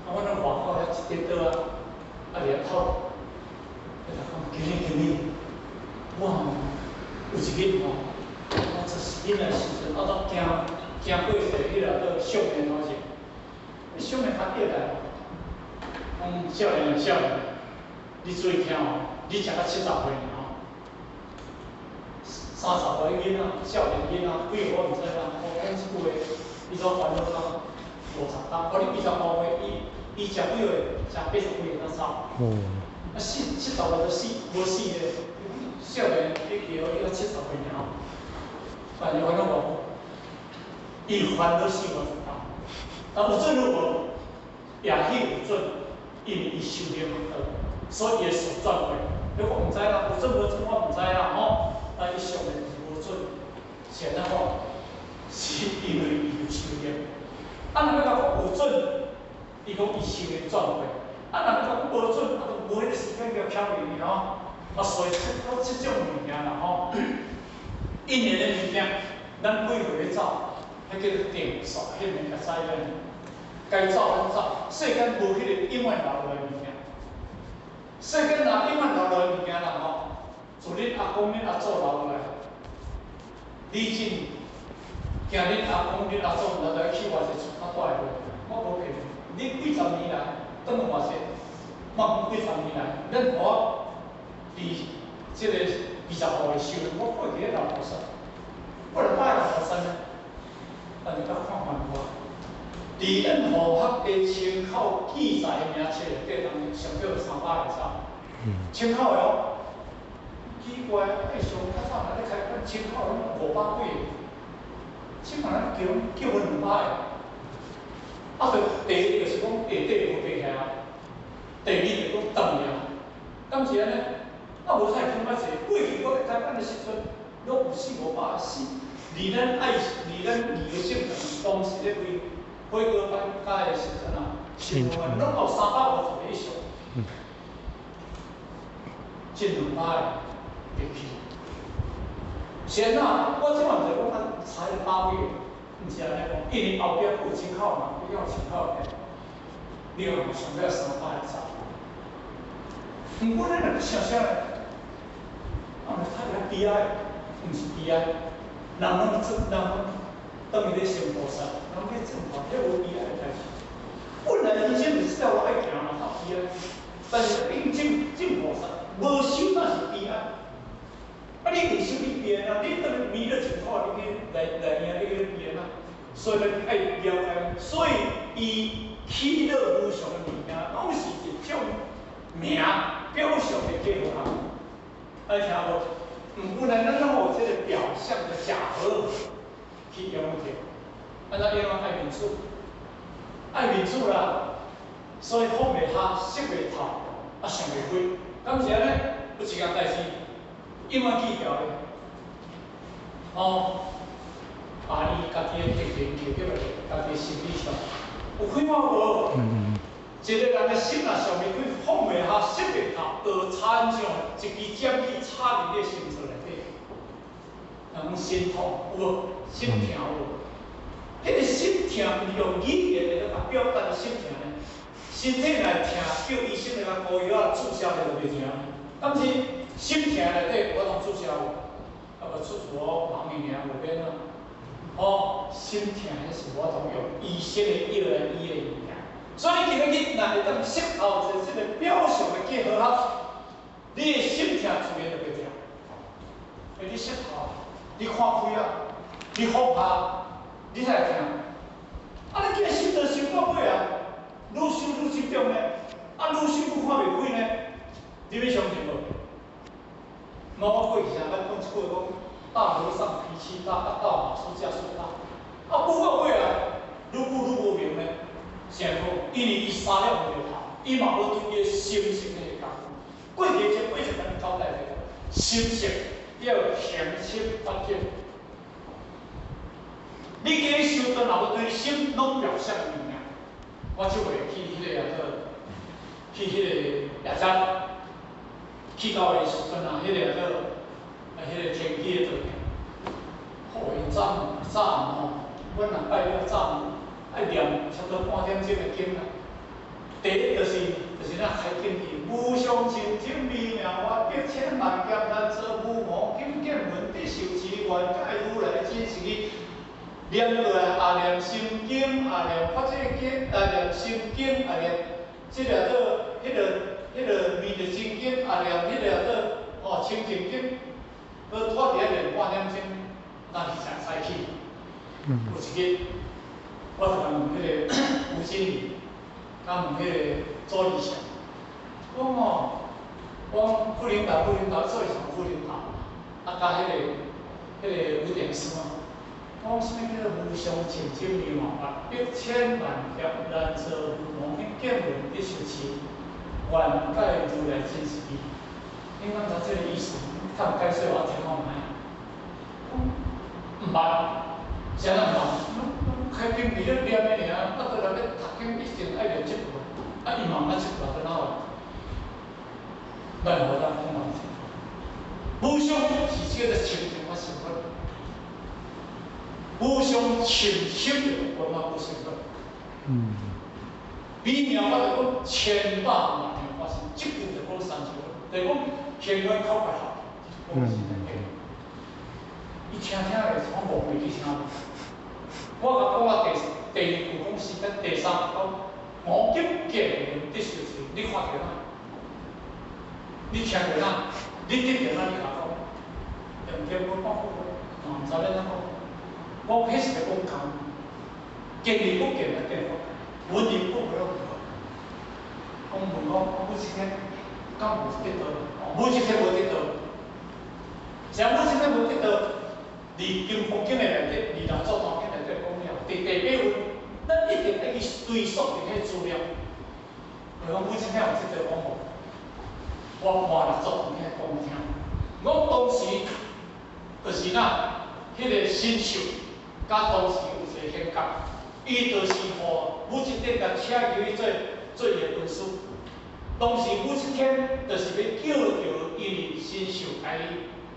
啊，阮佇外口遐一塊桌仔，啊，佇遐討，伊就講，經理經理，我吼有一日吼，我就是囡仔時陣，我都行行過一個彼個叫做相面頭前，彼相面較過來，講少年啊少年，你注意聽哦，你食到70歲爾吼，30歲囡仔，少年囡仔，幾歲我毋知啦。我講這句話，伊怎煩惱到50冬？我你25歲，伊食幾歲？食80幾歲才走。啊，死70歲就死，無死咧。少年你記好，你到70歲爾吼。但是煩惱無？伊煩惱四五十冬，但有準有無？也許有準，因為伊修行較多，所以伊會旋轉過。你講毋知啦，有準無準我毋知啦吼。但伊上的就是無準，是按怎講？是因為伊有修行。啊，若欲共講有準，伊講伊修行轉過。啊，若欲講無準，啊，就無彼個時間共巧去吼。啊，所以這種物件啦吼，因緣的物件，咱幾歲咧走，彼叫做定數，彼物件知影。該走咱走，世間無彼個永遠留落來物件。世間若永遠留落來物件啦吼，自恁阿公恁阿祖留落來，你真驚恁阿公恁阿祖毋知來去偌濟厝較大個，我無騙你，你幾十年來，轉去偌濟，莫講幾十年來，咱予我佇這個20歲時，我過去咧老菩薩，我來拜老菩薩呢，但是較看繁華。佇咱佛學的千口記載的名冊內底，當上少300個走，千口的哦。奇怪，欸，上較早若咧開講千口攏500幾個，這馬咱叫叫阮200個。啊，就第一就是講下底無爬起來，第二就講斷去啊。敢是按呢？啊，無太聽較濟。過去我咧開班的時陣，攏有四五百死。離咱愛，離咱二個省份，當時咧開火鍋班教的時陣啊，新聞攏有350個以上，近200個入去。是按怎？我這馬毋是講咱查彼百幾個，毋是按呢講，因為後壁閣有千口嘛，比較千口的，你看上尾300個走。毋過咱若去想想咧，啊，若太遐悲哀，毋是悲哀，人攏做，人攏當伊咧成菩薩，人去正法，遐無悲哀的代誌。本來人生就是這條路愛行嘛，較悲哀。但是變正正菩薩，無修那是悲哀。啊，你未修你悲哀啊？你當彌勒淨土，你去來來贏，你去悲哀啊？所以咱愛了解，所以伊喜樂無常的物件，攏是一種名表象的結合。愛聽無？毋本來咱攏有這個表象的假合去用者，按怎用愛面子，愛面子啦，所以放袂下，釋袂透，啊想袂開，敢是按呢？有一件代誌，永遠記牢的，哦，把伊家己的敵人摕起來，家己的心理上有開發無？一個人的心若想袂開，放袂下，釋袂透，就親像一支針去插佇你的心臟內底，人講心痛有無？心疼有無？彼個心疼毋是用語言來共表達的心疼呢？身體若疼，叫醫生來共敷藥仔注射咧就袂疼。敢是心疼內底有法度注射無？啊無出事哦，忙伊爾無免啊。哦，心疼彼是無法度用醫生的藥來醫的物件。所以你今仔日若會當識透一這個表象的結合學，你的心疼自然就袂疼。欸，你釋透，你看開啊，你放下，你才會疼。啊，你既然心就修到尾啊，愈修愈執著呢，啊，愈修愈看袂開呢，你欲相信無？我過去啥捌講一句話講，大和尚脾氣大，啊，大法師架勢大。啊，舞到尾啊，愈舞愈無明呢。啥講？因為伊三了無著頭，伊嘛無對伊的心性的功夫。過去這80年交代這個心性要恆心發展。你今日修道，若無對心攏表象的物件，我這回去彼個啊做，去彼個夜齋，去到的時陣啊，彼個啊做，啊彼個天氣的條件，好因早早暗吼，阮若拜了早暗愛念差不多半點鐘的經啦。第一就是咱開經字，無上甚深微妙法，百千萬劫難遭無我今見聞得受持願解如來真實義。念落來，也念心經，也念法界經，也念心經，也念這個做彼個彌勒真經，也念彼個做吼清淨經，閣拖佇遐念半點鐘，咱是誠使去。有一日，我就問彼個吳經理，佮問彼個周立祥，講吼，講副領導，副領導做啥副領導，啊，佮彼個。彼个五點師嘛，講啥物叫做無上清淨妙法，百千萬劫難遭遇，無見見聞得受持，願解如來真實義。你敢知這個意思？較解說我聽看覓。毋捌，啥人毋捌？開經佇咧念的爾，啊，倒來欲讀經一定愛念這句，啊，伊嘛毋捌這句，閣哪有？咱無當講人無上是叫做清淨法身佛，無上深深的觀法不身佛。比妙法就講千百萬妙法身，這句就講三世佛，就講天觀口訣好，講是這個。伊聽聽咧，我無袂記聽。我共講啊，第二句講時間，第三句講我今見聞得受持，你看著哪？你聽著哪？你得著哪？你共講，用經文講好，嘛毋知欲按怎講。我彼是咧講講，見而不見啊，見法，聞而不聞攏無。講問講，我無一天敢無得到？無一天無得到。啥無一天無得到？佇金剛經的內底，佇六祖壇經內底講了，佇第八問，咱一定愛去追溯佇彼資料。就講無一天有這個講無？我換六祖壇經講聽。我當時就是哪，彼個神秀，佮當時有一個顯覺，伊就是予武則天共請入去做伊的軍師。當時武則天就是欲叫著因為神秀共伊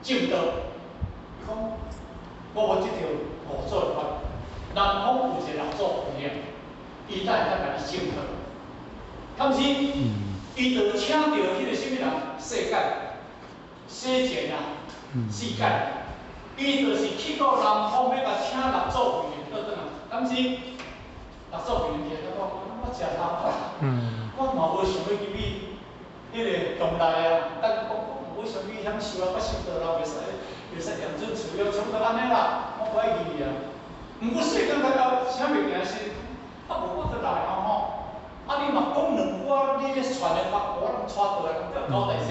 證道。伊講我無得著五祖的法，南方有一個六祖慧能，伊才會當共你證道。敢是？伊就請著彼個啥物人？世界、世前啊，世界，伊就是去到南方欲共請六祖慧能倒轉來，敢是？六祖慧能起來講，我食頭啊，我嘛無想欲入去彼個宮內啊，等講講無想去享受啊，我修道啦，袂使養尊處優，差不多按呢啦，我無愛入去啊。毋過世間較後，啥物件是，啊無我就來啊吼。啊你嘛講兩句啊，你咧傳的法，我攏帶倒來，咁叫交代說。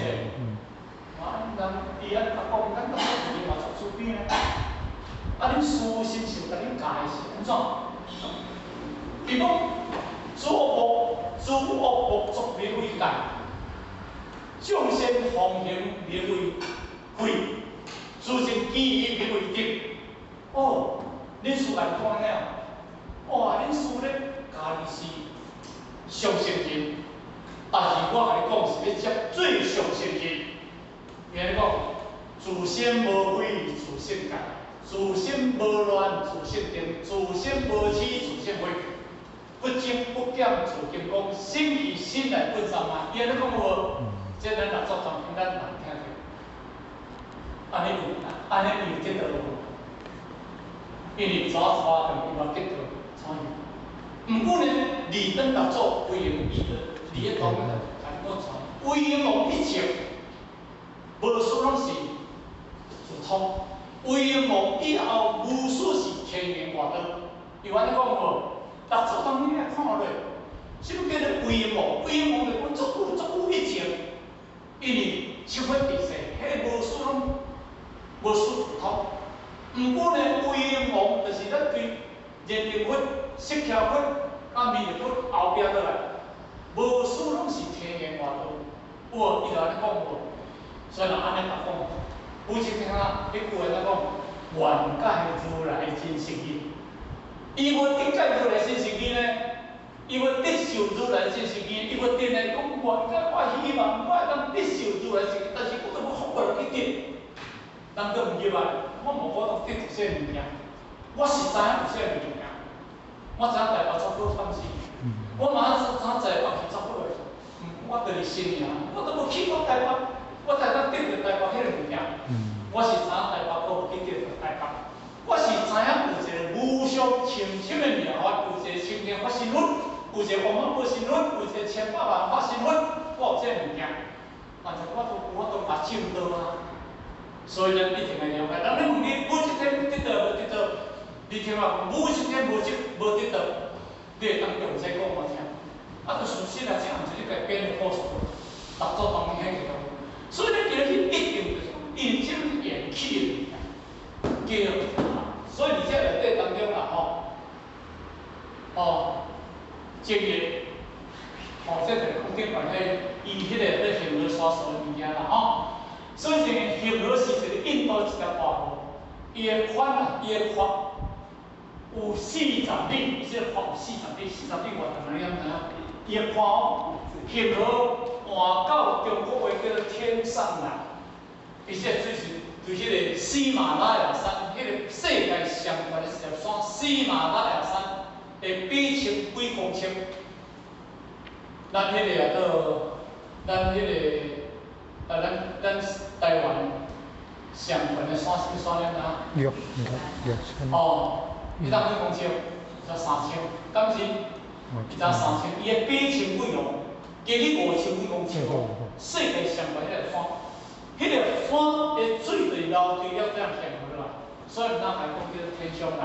啊，人伊按呢講，咱六祖慧能嘛足慈悲呢。啊，恁師神秀共恁教的是按怎？伊講諸惡莫，諸惡莫作名為戒，眾善奉行名為慧，諸善起疑名為定。哦，恁師共講按呢哦？哇，恁師咧教你是上乘人，但是我共你講是欲接最上乘人。伊按呢講，自心無非，自性戒；自心無亂，自性定；自心無痴，自性慧。不增不減，自金剛。心去心來本三昧。伊按呢講無？這咱六祖壇經咱嘛聽著。按呢有，按呢伊有得到無？因為怎帶轉伊嘛得到，怎樣？毋過呢，二等六祖慧能伊就佇咧當中就共我傳，唯望一切，無師攏是自通，唯望以後無師是天然外道。伊有按呢講無？六祖當你來看落，啥物叫做唯望？唯望就講足久足久以前，因為七佛治世，彼無師攏無師自通。毋過呢，唯望就是咱對燃燈佛、釋迦佛、佮彌勒佛後壁落來，無師攏是天然外道。有無？伊就按呢講無？所以若按呢共講，有一聽啊，彼句話怎講？願解如來真實義。伊無得解如來真實義呢？伊無得受如來真實義，伊無定來講願解，我希望我會當得受如來真實義，但是我都無福報去得，人閣毋入來，我無法度得著這個物件。我是知影有這個物件，我知影台北足好放心，我嘛知影台北去足好的，我就是新營，我都無去過台北，我才當得著台北彼個物件。我是知影台北，閣無去得著台北。我是知影有一個無上深深的妙法，有一個清淨法身佛，有一個萬法身佛，有一個千百萬法身佛，我有這個物件，但是我都無法度共證到啊。所以咱一定愛了解。人咧問你，武則天得道無得道？你聽話，武則天無得無得道，你會當用這講我聽。啊，就事實啊，這毋是你家編的故事，六祖壇經彼個。所以你今日去一定就是因這緣起的物件，精液，吼，這就是講頂懸彼伊彼個咧恆河沙數的物件啦吼。所以這個恆河是一個印度一條大河，伊的寬啊，伊的闊有四十里，伊這個寬有四十里，四十里偌長啊？你敢知影？伊的寬哦，恆河換到中國話叫做天上來，伊這個水是對彼個喜馬拉雅山，彼個世界上懸的一條山，喜馬拉雅山的8000幾公尺。咱彼個啊，做咱彼個啊，咱台灣上懸的山是啥物山？玉玉山。哦，伊當幾公尺？才3000，敢是？伊才三千，伊的8000幾哦，加你5000幾公尺哦。世界上懸彼個山，彼個山的水就流對了這樣恆河啦，所以咱還講叫做天上來，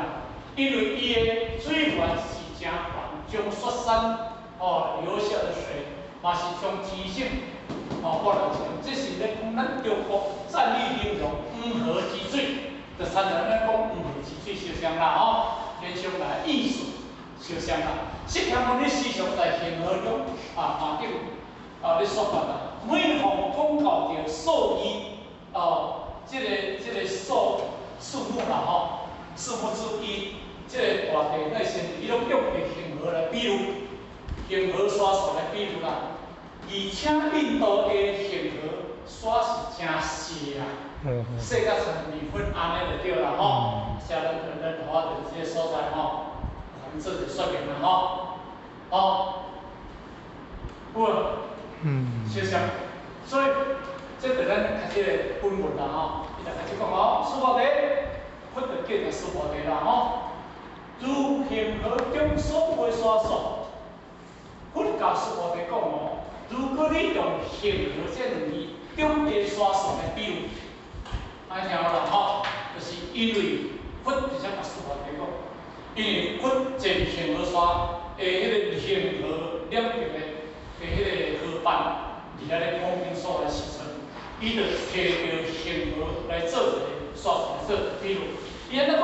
因為伊的水源是誠懸，從雪山哦流下的水，嘛是從天上哦過來的。這是咧講咱中國讚譽形容黃河之水，就親像咱講黃河之水相像啦吼，天上來意思相像啦。釋迦牟尼時常在恆河中啊，嘛頂啊咧說法啦。每逢講到著數字哦，這個數數目啦吼，數目字伊這個大地內先，伊攏用恆河來比喻，恆河沙數來比喻啦。而且印度的恆河沙是誠細啊，細甲像麵粉按呢就對啦吼。像咱咱台灣這個所在吼，咱做一個說明啦吼。哦，有無？小相，所以這就咱開始的本文啦吼。伊就開始講哦，須菩提，佛就叫做須菩提啦吼。如恆河中所有的沙數，佛共須菩提講哦，如果你用恆河這兩字中的沙數來比喻，按聽好啦吼，就是因為佛直接共須菩提講，因為佛坐恆河沙的彼個恆河兩邊的彼個河畔，佇遐咧講經說法的時陣，伊就提著恆河來做一個沙數來做比喻。伊按怎講？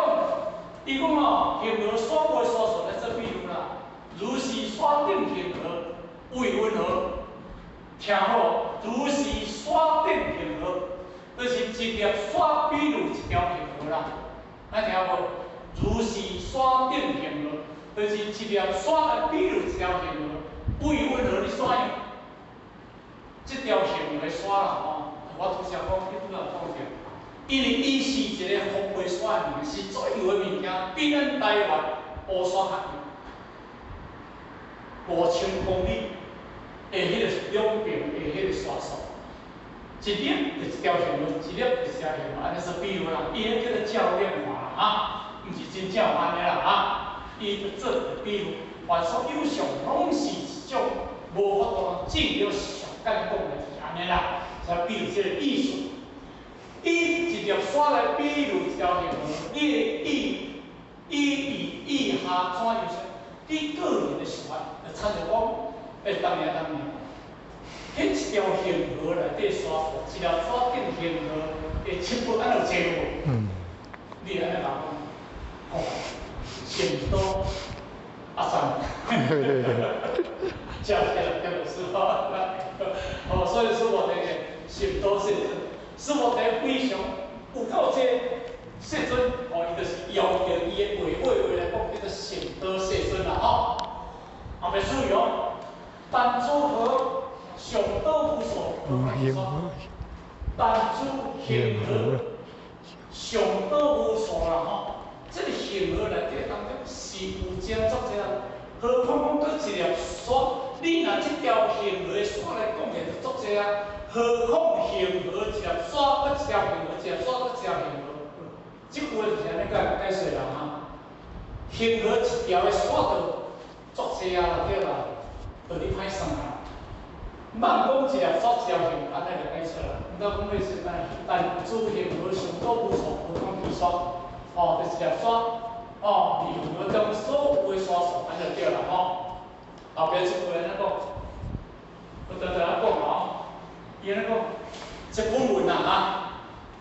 伊講哦，恆河所有的沙數來做比喻啦，如是山頂恆河為雲何？聽好，如是山頂恆河，就是一粒沙比喻一條恆河啦。咱聽無？如是山頂恆河，就是一粒沙來比喻一條恆河，為雲何？你怎樣？這條恆河沙啦吼，我拄才講，你拄才講著，因為伊是一個風味沙的物件，是足油的物件，比咱台灣烏山較油，5000公里的彼個兩邊的彼個沙數，一粒就一條恆河，一粒就一條恆河，按呢說比喻啦，伊彼叫做較量法啦，哈，毋是真正按呢啦，哈，伊就做一個比喻，凡所有相，攏是一種無法度證了上簡講的就是按呢啦，才比喻這個意思。以一粒沙來比喻一條恆河，你的意意意意下怎樣說？你個人的想法，就親像講，欸，當年當年，彼一條恆河內底沙，一粒沙頂恆河的七分，按呢有濟無？你按呢講，哦，成都阿三，這樣這樣師父，哦，所以師父那個成都世尊，師父在非常有夠這世尊，哦，伊就是搖著伊的話話話來講，叫做成道世尊啦，吼。後面注意哦，但諸河上多無數，但諸恆河上多無數啦，吼。這個恆河內底當中是有真足濟啊，何況講閣一粒沙，你若這條恆河的沙來講起來就足濟啊，何況恆河一粒沙，閣一條恆河，一粒沙閣一條恆河，這句話就是按呢解解釋啦哈。恆河一條的沙就足濟啊，對啦，就你歹算啊。莫講一粒沙一條恆河，按呢來解釋啦。毋知講咩是但諸恆河上多無數，何況其沙？哦，就是一粒沙，哦，恆河中所有的沙數，按呢就對啦吼。後壁這句按怎講？我常常講吼，伊按怎講？這本文啊哈，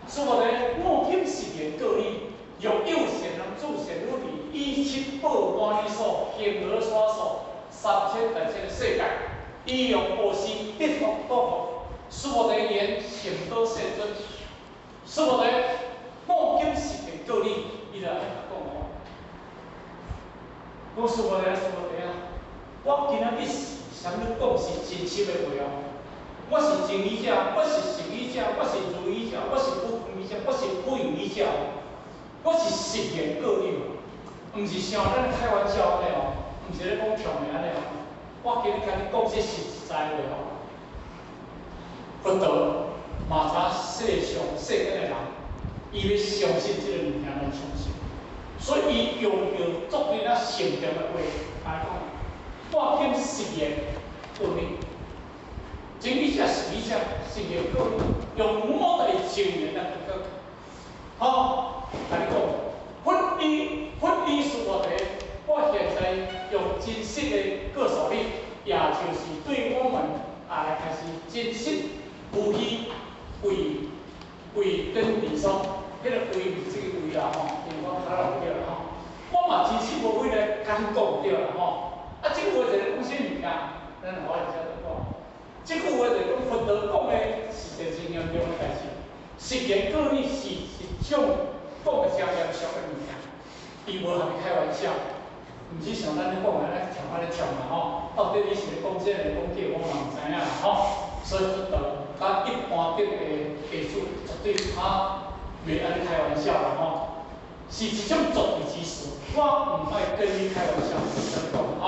師父咧，我今是言告你，若有善男子善女人，以七寶摩尼數、恆河沙數、三千大千世界，伊用布施得福多福。须菩提言：成道世尊，须菩提，我今實言告你，伊就按呢講哦。講須菩提啊，須菩提啊，我今仔日是啥物講是真實的話哦。我是真語者，我是實語者，我是如語者，我是不空語者，我是不異語者。我是實言告你，毋是像咱開玩笑按呢哦，毋是咧講笑的按呢哦。我今日共你講這實在話哦。佛陀嘛知世上世間的人，伊欲相信這個物件來相信，所以伊用著足爾仔慎重的話來講，我今實言告你，真語者實語者，實言告你，用五大證言來講。好，共你講，佛語佛語須菩提，我現在用真實的告訴你，也就是對我們啊來開始真實無虛慧慧根利所，彼個慧是這個慧啦吼，因為我較早對啦吼，我嘛真實無虛來共你講對啦吼。啊，這句話就咧講啥物件？咱我來遮講。這句話就講佛陀講的是一個真嚴重的代誌，實言告你是一種講的誠嚴肅的物件，伊無和你開玩笑，毋是像咱咧講的咧唱按呢唱啦吼。到底你是咧講真的講假，我嘛毋知影啦吼。所以佛陀佮一般的弟子絕對較袂按呢開玩笑啦吼。是一種絕對之事，我毋愛跟你開玩笑，是按呢講吼。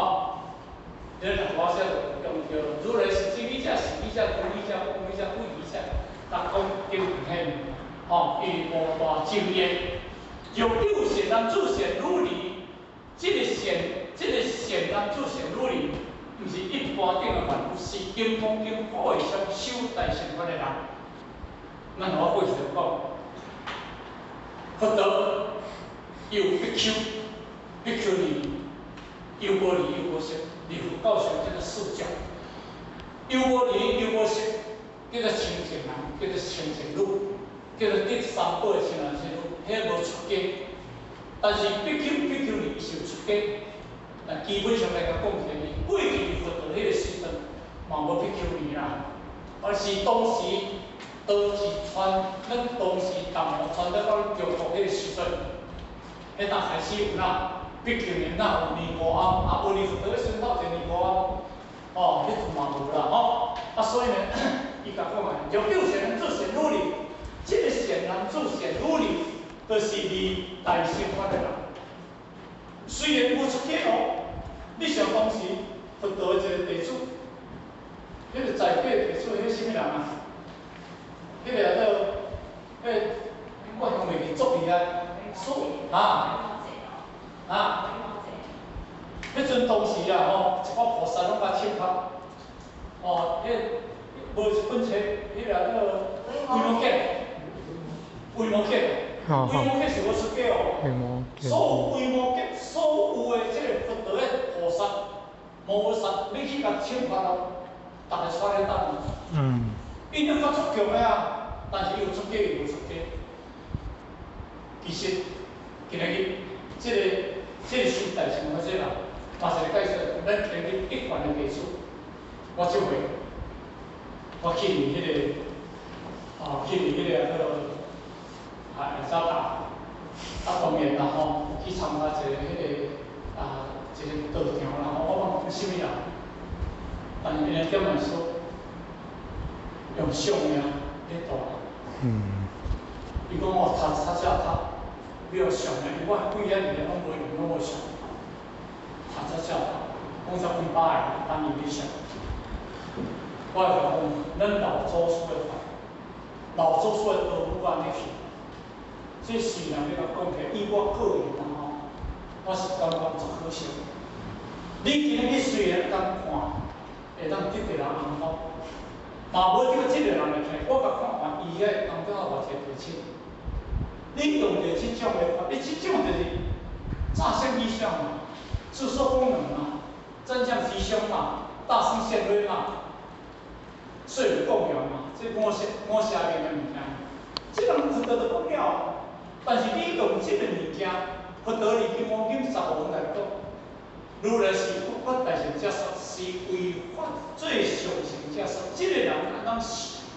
你若我寫就用著，如來是真語者、實語者、如語者、不空語者、慧語者，逐講經文彼物件，吼，伊無大證言，若有善男子善女兒，這個善男子善女兒，毋是一般頂的凡夫，是金剛經法會上修大乘法的人。咱我過去就講，佛陀有比丘、比丘尼、優婆離、優婆塞，佇佛教上叫做四教。優婆離、優婆塞叫做清淨人，叫做清淨女，叫做得三寶的清男清女，彼無出家。但是比丘、比丘尼是有出家，但基本上來講起來，過去佛陀彼個時陣嘛無比丘尼啦，而是當時當時傳，咱當時淡黃傳得到中國彼個時陣，彼當開始有啦，比丘尼哪有尼姑庵，啊，無離佛陀彼時陣哪有一個尼姑庵，哦，彼陣嘛無啦吼，啊，所以呢，伊共講啊，若有善男子善女兒，這個善男子善女兒，就是離大乘法的人。雖然無出家哦，你想當時佛陀的一個弟子，彼個在家弟子，彼啥物人啊？彼個叫做，彼個我想袂記足厲害，說啊啊，彼陣當時啊吼，一寡菩薩攏共懲罰，哦，彼無一本冊，彼個叫做維摩詰，維摩詰，維摩詰是無出家哦，所有維摩詰，所有的這個佛陀的菩薩、菩薩，你去共懲罰哦，逐个帶咧等。𪜶都較出強的啊，但是伊有出家，伊無出家。其實，今仔日這個修大乘法這人，嘛是來介紹咱今日一貫的弟子。我這回，我去佇彼個，啊，去佇彼個叫做啊，雅加達，啊，當然啦吼，去參加一個彼個啊，一個道場啦吼，我忘啥物人，但是𪜶點來說，用相命咧度。伊講我讀讀這讀，要相命，伊我幾仔年攏無用，攏無相。讀這這讀，講才幾百個等伊咧相。我會講，咱老祖師的法，老祖師的道母按呢去，這雖然欲共講起來，以我個人啦吼，我是感覺足可惜。你今日雖然當看，會當得著人紅福，嘛無得這個人來聽。我共看看，伊遐當中有偌濟提醒。你用著這種的法，你這種就是詐現異相嘛，自說功能嘛，真相吉凶嘛，大乘現威嘛，說有供養嘛，這五邪五邪命的物件，這人佛陀就講了。但是你用這個物件，佛陀佇金剛經十五來講，如來是佛法大乘者說，是為法最上乘者說。這个人按當，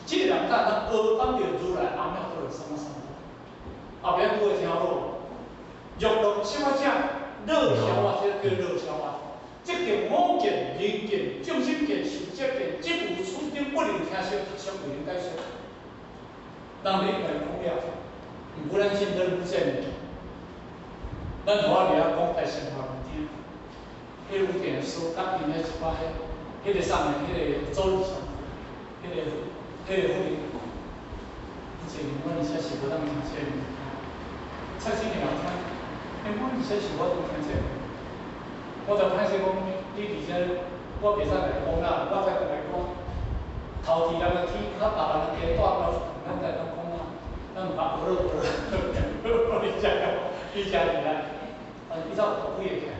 這个人敢當阿當著如來阿耨多羅三藐三菩提。後壁拄會聽好無？欲樂七法者，樂消啊，這個叫樂消啊。這見我見、人見、眾生見、壽者見，這無此等不能聽說、讀說、未能解說。人咧來講了，毋過咱真得愈這物件，咱予我佇遐講大乘話物件，彼個有定說，甲𪜶彼一寡彼，彼個啥物，彼個祖師，彼個佛理，以前阮而且是無當聽這個物件，蔡清也聽，欸，阮而且是無當聽這個。我就歹勢講，你佇遮，我袂使來講啦，我再來講，頭佇人的天，較別人的地帶了，咱再當講啦，咱毋捌學了學了，你遮你遮厲害，啊，伊才有幾個起來。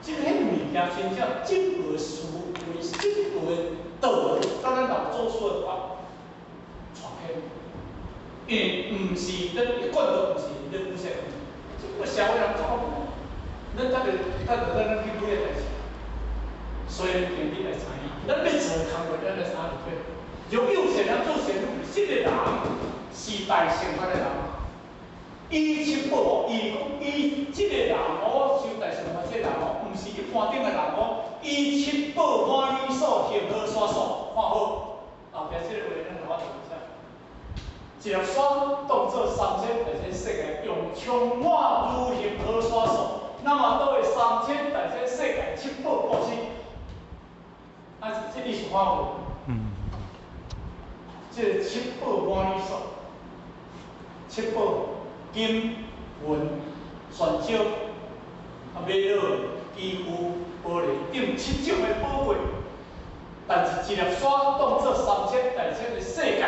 這個彼物件真正進步的思維，進步的道理，佮咱老祖師的法帶偏，因為毋是咱一貫都毋是咧古說，這個社會人做。咱等下等下等咱去買个代誌，所以咱今日來知影，咱欲做工課，咱來啥就對。若有善男子善女，這个人是大乘法的人，伊七寶，伊講伊這个人哦，修大乘法這个人哦，毋是一般頂的人哦，伊七寶滿理所，恆河沙數，看好，後壁這個話咱來我讀一下。一粒沙當做三千大千世界，用充滿如恆河沙數。那麼都會三千大千世界七寶布施，啊，這意思看無？嗯。這個七寶滿理所，七寶金銀玄石啊，瑪瑙、金烏、玻璃等七種的寶貝，但是一粒沙當做三千大千的世界，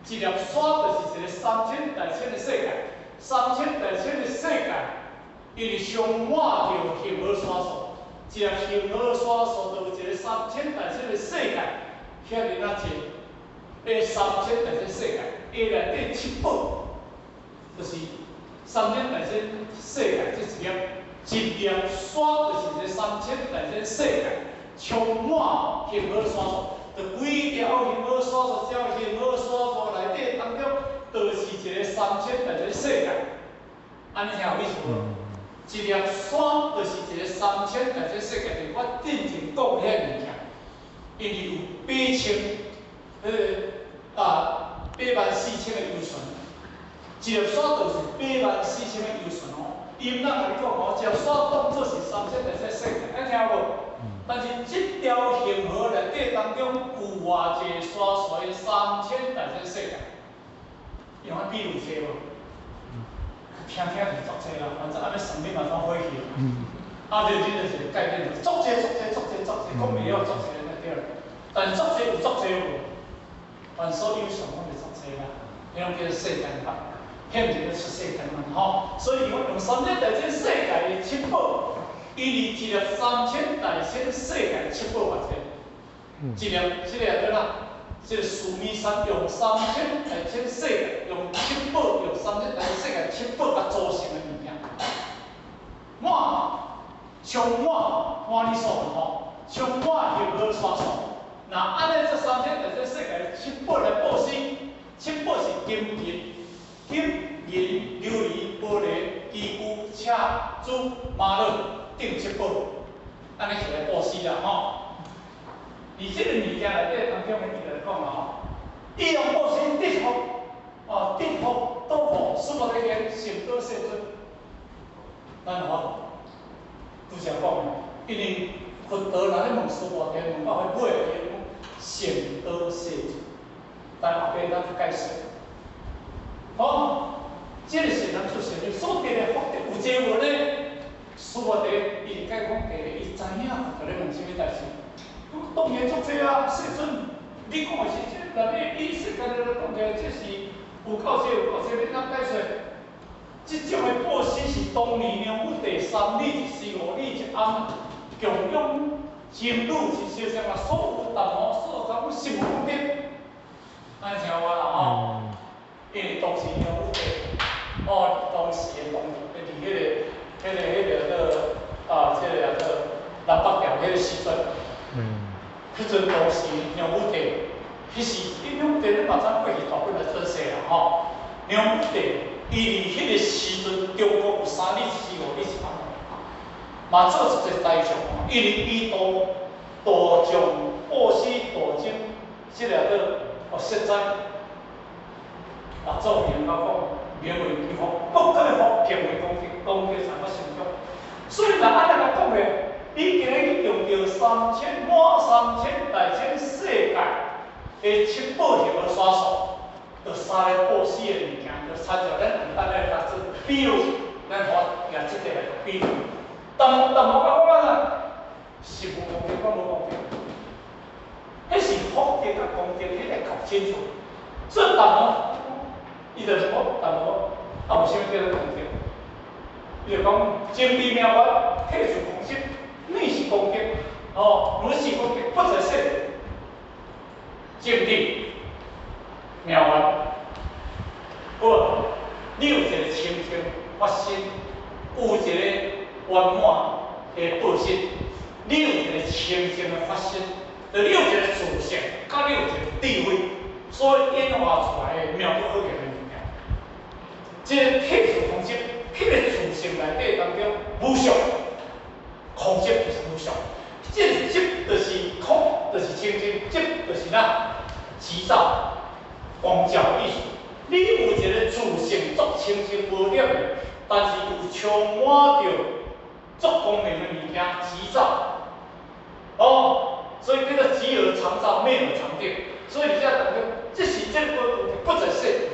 一粒沙就是一個三千大千的世界，三千大千的世界。因為充滿著恆河沙數，一粒恆河沙數就有一個三千大千的世界，遐爾仔濟，彼三千大千世界，伊內底七寶，就是三千大千世界這一粒，一粒沙就是一個三千大千世界，充滿恆河沙數，就規條恆河沙數，只恆河沙數內底當中，就是一個三千大千世界，按呢聽有意思無？一粒沙就是一個三千大千世界，就是我進前講彼個物件，因為有八千，84,000個由旬，一粒沙就是84,000個由旬哦。伊毋通共你講哦，一粒沙當做是三千大千世界，愛聽無？但是這條恆河內底當中有偌濟沙數的三千大千世界，用按比喻濟無？聽聽就足濟啦，反正按呢算你嘛總火去。啊，這真就是概念，足濟足濟足濟足濟，講袂曉足濟就對啦。但是足濟有足濟無？凡所有相，攏是足濟啦。彼種叫做世間法，彼毋是叫出世間嘛吼。所以講用三千大千世界的七寶，伊佇一粒三千大千世界七寶偌濟？一粒這個叫哪？這個須彌山用三千大千世界，用七寶，用三千大千世界七寶共組成的物件，滿充滿滿理所吼，充滿恆河沙數。若按呢這三千大千世界七寶來布施，七寶是金銀、金銀、琉璃、玻璃、金龜、赤珠、瑪瑙等七寶，按呢起來布施啦吼。佇這個物件內底當中，伊來講啦吼，伊用布施得福，哦，得福得福，須菩提言，成道世尊。咱吼，拄才講的，因為佛陀若咧問須菩提，問到彼尾，伊講成道世尊，但後壁咱去解釋。好，這個善男子善女所得的福德有濟無呢？須菩提伊解講第一，伊知影佛陀咧問啥物代誌。當然足濟啊，世尊，你講的是這，內底以世間來講起來，這是有夠濟有夠濟，欲按怎解說？這種的布施是當年梁武帝三日一時五日一暗，供養僧侶是小乘啊，所有達摩所有講十無功德，按呢聽有啦吼？因為當時梁武帝，哦，當時的當佇彼個、彼個、彼個叫做啊，這個叫做南北朝彼個時陣。彼陣當時梁武帝，彼時梁武帝你嘛知過去大本來轉世啦吼。梁武帝伊佇彼個時陣，中國有三里四五里一萬，嘛做一個代志，因為伊道道將布施道經，這個叫哦實在，啊做明甲講，名為其福，不可福，行為功德，功德才發成長。所以若按呢來講咧，你今日去用著三千滿三千大千世界的七寶行的刷數，就三个布施的物件，就參照咱簡單來做比喻，咱拿舉這個來比喻。但但無講講啊，是無功德，講無功德，彼是福德佮功德，彼個搞清楚。所以但無，伊就是講但無，啊無啥物叫做功德。伊就講精微妙法，體自空性，你是功德，哦，如是功德不在世。正定妙法，好，你有一個清淨發心，有一個圓滿的報身，你有一個清淨的發心，就你有一個自性，佮你有一個智慧，所以演化出來的妙不可言的物件。這個體自空性，彼個自性內底當中無相，空性就是無相，這個執就是空，就是清淨，執就是哪急躁、光照意思。你有一個自性足清淨無染的，但是有充滿著足光明的物件，急躁。哦，所以叫做急而常躁，昧而常定。所以你這當中，這是這個不在世，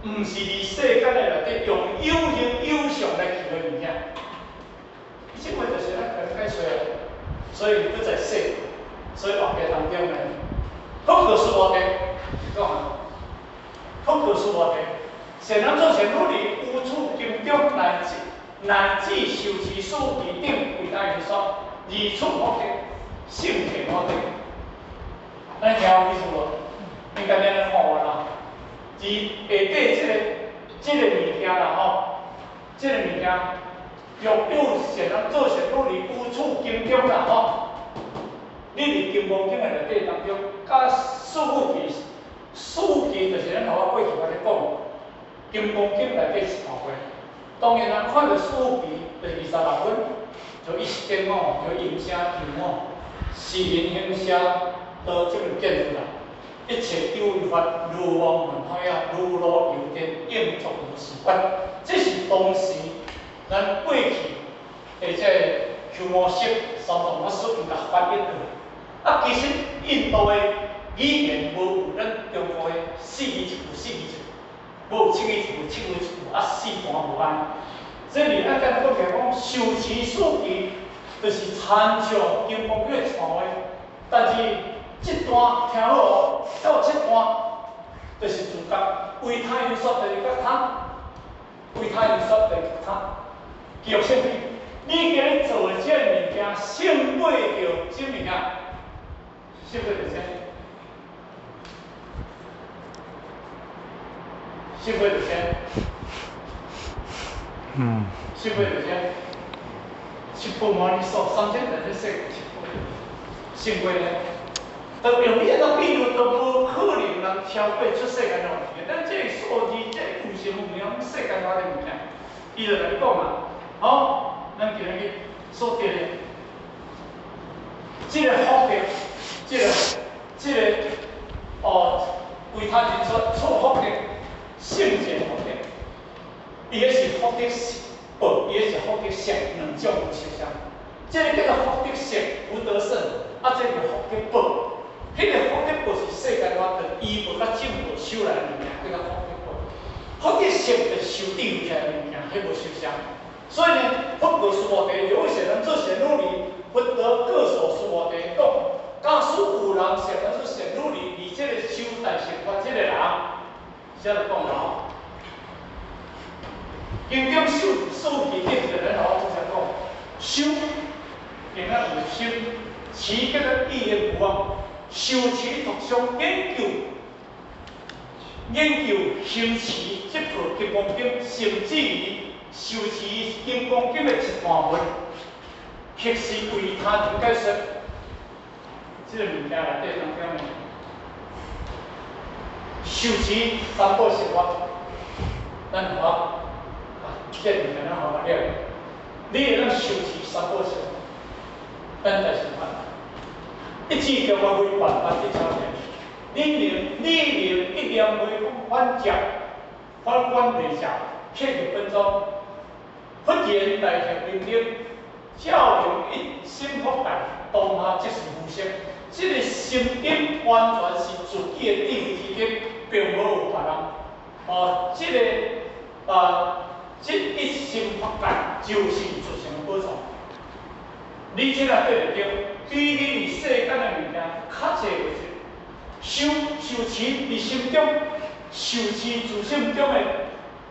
毋是佇世間的內底用有形有相來求的物件。這個就是咱來解說的，所以不在世，所以活家當中呢，福德是我的，講啊，福德是我的，善人做善努力，有處經中乃至乃至受持四其頂為他人說，二處福德，勝見福德。咱聽有意思無？應該咱看完啦。而下底這個物件啦吼，這個物件，若有善人做善努力，有處經中啦吼。你佇金剛經的內底當中，佮四句偈，四句就是咱頭仔過去我咧講，金剛經內底一大段。當然咱看著四句就是26分，就一時間哦，就音聲求哦，是人行聲都這個見出來。一切有為法，如夢幻泡影，如露又電，應作如是觀。這是當時咱過去的這個鳩摩羅什三藏法師伊共翻譯的。啊，其實印度的語言無有咱中國的四字一句，四字一句，無有七字一句，七字一句，啊，四段無按呢。這裡咱簡單講起來講，受持四句就是參照金剛經的一段話，但是這段聽好哦，到這段就是自覺，為他人說就是覺他，為他人說就是覺他，記錄啥物？你今日做的這個物件，勝過著啥物件？勝過著啥？勝過著啥？勝過著啥？七寶摩尼數，三千大千世界七寶，勝過呢？就用你個比喻，都無可能人超過出世間的問題。咱這個數字，這個有形有名，世間外的物件，伊就共你講啊，好，咱今日所得的，這個福德，這個哦，為他人說出福德，聖見福德，伊彼是福德報，伊彼是福德相，兩種有相像。這個叫做福德相，福德勝，啊，這個叫福德報。彼個福德報是世間外的依報佮正報修來的物件，叫做福德報。福德相就是修智慧起來的物件，彼無相像。所以呢，佛告須菩提，有善人做善努力，佛得各所須菩提講，假使有人善人做善努力，而這個修大乘法這個人，啥就講啦？經中受四其頂就咱頭拄才講，修，應該有心，持叫做意言不忘。修持讀誦研究，研究行持這部金剛經，甚至於修持金剛經的一段文，確實為他人解說。這個物件內底當中呢，受持三寶生活，咱學啊，這個物件咱學了，你會當受持三寶生活，咱在生活，一指中我為萬法之超前，你能一念為講反接，反觀內照，切入本宗，佛言大乘明燈，照明一心覆蓋，當下即是無色。這個心燈完全是自己的智慧之燈，並無有別人。哦，這個啊，這一心覆蓋就是自性的寶藏。你這個對著，比你佇世間的物件較濟物質，修修持佇心中，修持自性中的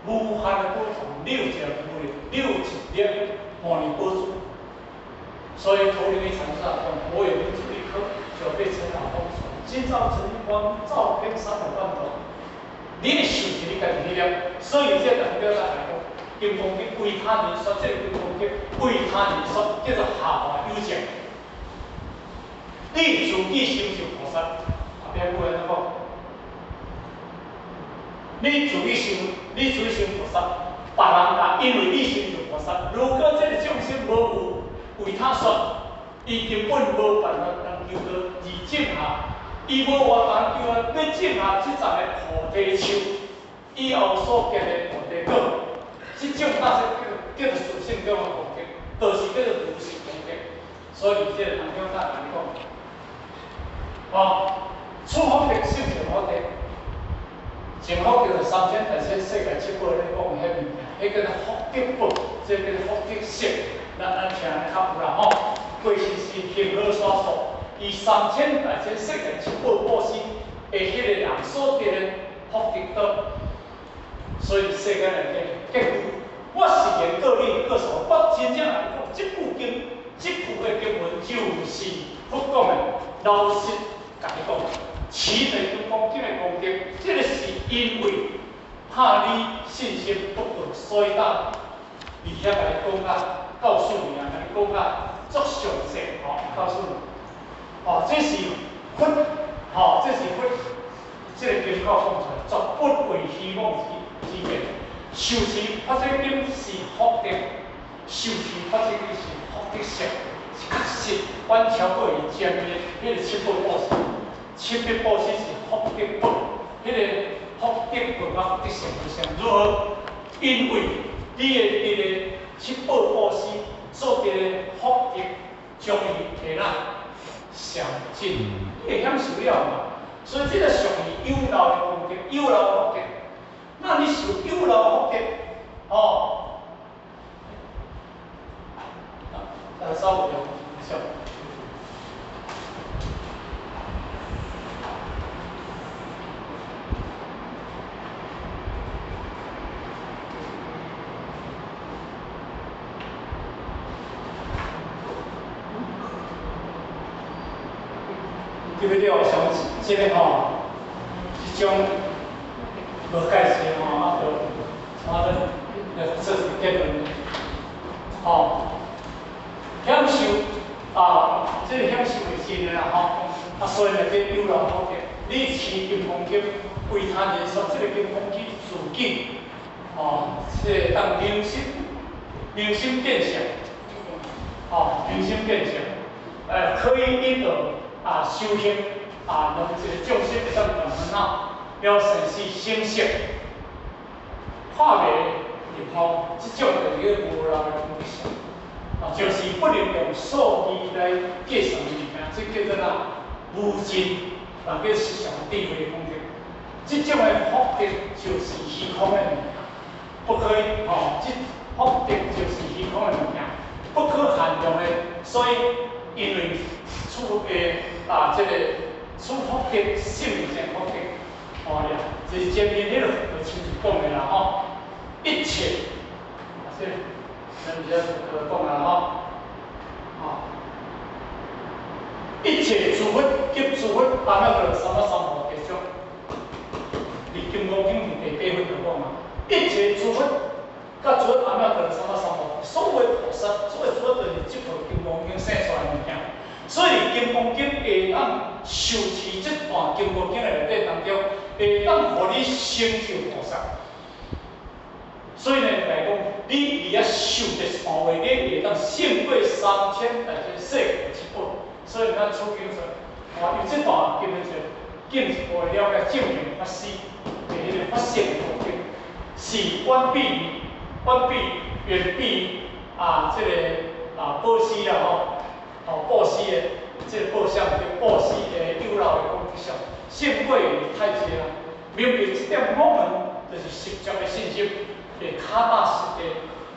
無限的寶藏，你有一個無力，你有一粒摩尼寶珠。所以陀羅尼禪師啊，講我有明珠一顆，就被塵勞封鎖。今朝塵光照遍300萬度，你的修持你家己彼粒，所以這代表咱來講，金剛經為他人說，這個金剛經為他人說，叫做下化有情。你自己成就菩薩，後壁句按怎講？你自己成，你自己成菩薩，別人甲因為你成就菩薩。如果這個眾生無有為他說，伊根本無辦法能求到而種下，伊無活動求啊，欲種下這層的菩提樹，以後所結的菩提果，這種大說叫做屬性中的功德，就是叫做如是功德。所以這個當中，咱共你講，哦，初福德、勝前福德，前福德就三千大千世界七寶咧講的彼物件，彼叫做福德寶，這叫做福德色。咱聽較有啦吼，過去是恒河沙數，以三千大千世界七寶布施的彼個人所得的福德多，所以世間內底結果，我是言過你過數，我真正來講，這部經，這部的經文就是佛講的，老實共你講，持地金剛經的功德，這個是因為怕你信心不夠，所以當而遐共你講啊。告訴你啊，共你講啊，足詳細吼，告訴你，哦，這是佛，吼，這是佛，這個經口講出來，絕不為虛妄之言。受持法華經是福德，受持法華經是福德相，是確實遠超過伊前面彼個七寶布施，七寶布施是福德寶，彼個福德寶佮福德相不相如何？因為你的彼個。七寶布施所得的福德，將伊提啦上進，你會享受了嘛？所以這個屬於有漏的功德，有漏福德。那你受有漏福德，哦，啊，稍微一下。这个了，像這個吼，這種無解釋吼，啊，就啥咱來做一個結論，吼，享受啊，這個享受是真的啦吼，啊，所以內底有漏福德，你持金剛經為他人說，這個金剛經自己，哦，這個當明心，明心見性，哦，明心見性，可以引導。啊，修行啊，讓這個眾生會當斷煩惱，了生死生死，破迷入悟，這種就是叫無漏的功德相，啊，就是不能用數字來計算的物件，這叫做哪無盡，啊，叫實相智慧功德。這種的福德就是虛空的物件，不可以吼，這福德就是虛空的物件，不可限量的，所以因為出的。啊，這個出福德，勝前福德，哦呀，這是前面彼個就親像講的啦吼，一切，啊，這咱這就講啦吼，哦，一切諸佛及諸佛阿耨多羅三藐三菩提種，佇金剛經第八分就講啊，一切諸佛佮諸佛阿耨多羅三藐三菩提，所有菩薩，所有諸佛就是這部金剛經生出來的物件。所以《金剛經》會當受持這段金剛經的內底當中，會當予你成就菩薩。所以呢，來講，你佇遐受這段話，你會當勝過三千大千世界之寶。所以咱處境說，哦，由這段經文就進一步了解證明法師的彼個法性的功德，是遠比啊，這个啊布施啦吼，哦布施的這个布施叫布施的有漏的功德上，勝過於太濟啦。明白這點，我們就是實際的信心，會腳踏實地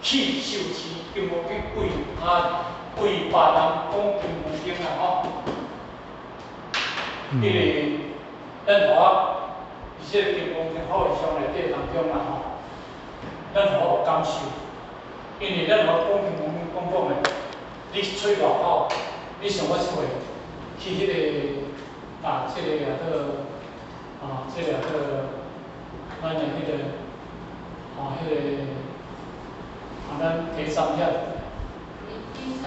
去修持金剛經，為他為別人講金剛經啦吼。因為咱互我佇這個金剛經好會上內底當中啦吼，咱予我有感受，因為咱予我講金剛經講講的，你喙外口，你像我這回去彼个啊，這个叫做啊，這个叫做咱的彼个啊，彼个啊，咱第三遐。槟城。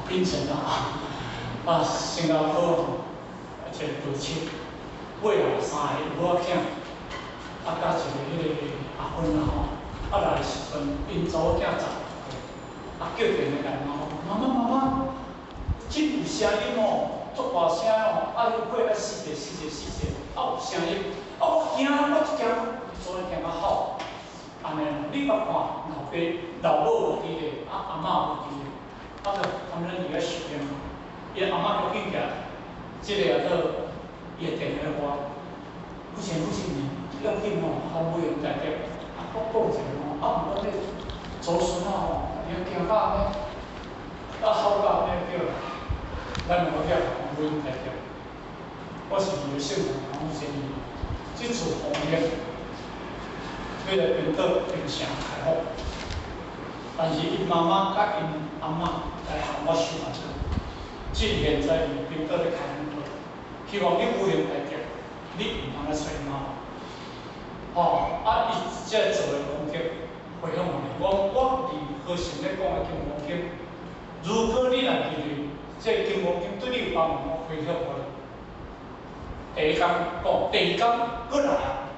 槟城啊，啊，新加坡吼，一个父親買來三个某仔囝，啊，佮一个彼个阿芬啊吼，啊來的時陣，𪜶查某囝10歲，啊叫電話共媽講，媽媽媽媽，這有聲音哦，足大聲哦，啊，彼火愛死者死者死者，啊有聲音，啊我驚，我一驚，所以驚甲吼，按呢，你捌看老爸老母無佇咧，啊阿嬤無佇咧，啊就他們佇遐受驚，伊阿嬤就緊起來，這个叫做伊會電話我，父親父親，要緊吼，好無閒代志，啊我講一下吼，啊毋過這祖孫仔吼，伊驚甲按呢，啊吼甲按呢對啦，咱兩個囝講無閒代志，我是伊的聖人，講真，這次防疫欲來冰島檳城開放，但是𪜶媽媽佮𪜶阿嬤來喊我收下這，這現在佇冰島咧開放，希望你有閒代志，你毋通來揣媽。吼，啊，伊這做的功德回向予你。我佇和尚咧講的金剛經，如果你若認為這個金剛經對你有幫助，我回向予你。第一工講，第二工閣來啊，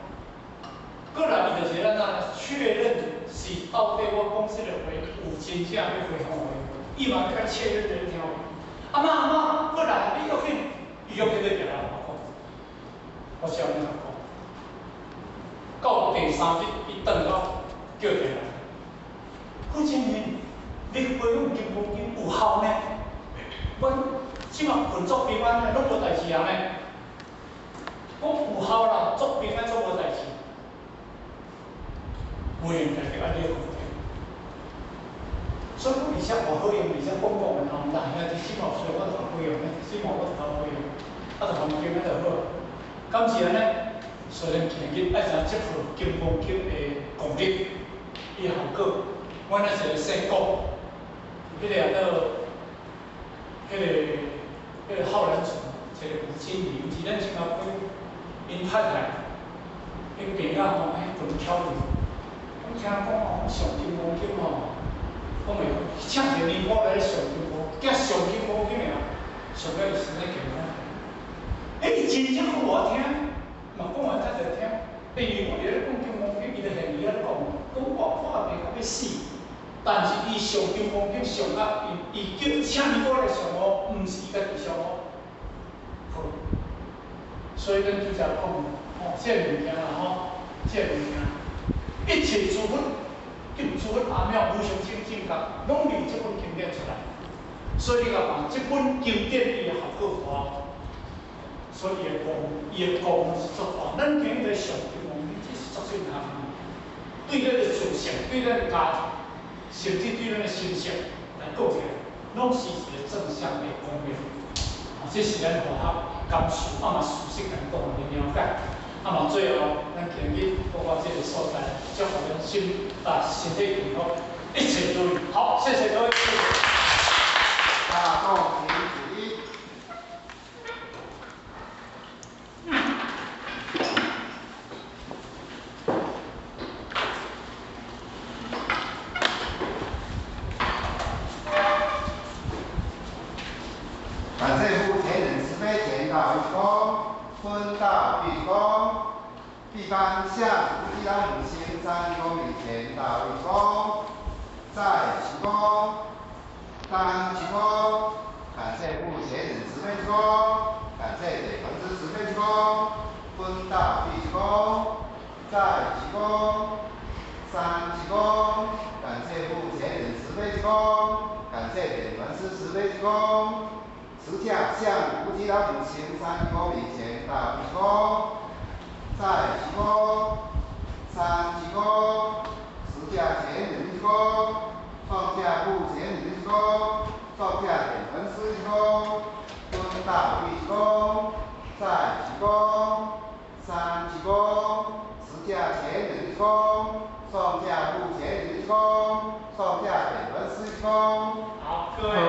閣來伊就是咱啊確認是到底我講這个話有真正欲回向予伊，伊嘛欲共確認予你聽。阿嬤阿嬤，閣來，你約去，伊約去咧行來我講，我是按呢共講。到第三日，伊轉到叫電話，傅正明，你回向金剛經有效呢？阮這馬困足平安的，攏無代誌啊呢。講有效啦，足平安，足無代誌。無閒代誌按呢講。所以講，而且偌好用，而且講講的吼，來兄弟姊妹，所以我就較好用，姊妹我就較好用，啊，就環境啊就好。敢是按呢？雖然今日愛怎這部金剛經的功力，伊效果，阮那一個姓郭，彼个叫做，彼个浩然厝，一個吳經理，毋是咱新加坡，𪜶太太，𪜶病啊吼，彼陣巧遇，講聽講吼，上金剛經吼，講會請一個尼姑來上金剛，驚上金剛經的啊，上到伊身體健康。欸，真正好我聽，嘛講予太太聽。第二，我佇咧講金剛經，伊就現佇咧講，講我破病到欲死，但是伊上金剛經上甲伊伊叫請尼姑來上哦，毋是伊家己上哦。好，所以咱拄才講，吼，這個物件啦吼，這個物件，一切諸佛及諸佛阿廟無上正正覺，攏佇這本經典出來。所以你共看，這本經典伊的效果大。所以伊的功，伊的功是足大。咱今日咧上金剛經，這是足震撼的。對咱的思想，對咱的家庭，甚至對咱的心性來講起來，攏是一個正向的功能。啊，這是咱符合感受，啊嘛事實來講的了解。啊嘛最後，咱今日包括這個所在，祝福咱心啊身體健康，一切如意。好，謝謝各位。大眾請起立。感謝傅天人師。慈悲見道一鞠躬，分道畢鞠躬。畢班向無極老母行三鞠躬禮，見道一鞠躬，再鞠躬，三鞠躬。感謝護前人慈悲鞠躬，感謝點傳師慈悲鞠躬，分道畢鞠躬，再鞠躬，三鞠躬。感謝護前人慈悲鞠躬，感謝點傳師慈悲鞠躬。持架向無極老母行三鞠躬禮，見道一鞠躬，再鞠躬，三鞠躬。持架前人鞠躬，創架護前人鞠躬，創架點傳師鞠躬，分道畢鞠躬，再鞠躬，三鞠躬。持架前人鞠躬，創架護前人鞠躬，創架點傳師鞠躬。好，各位。哦。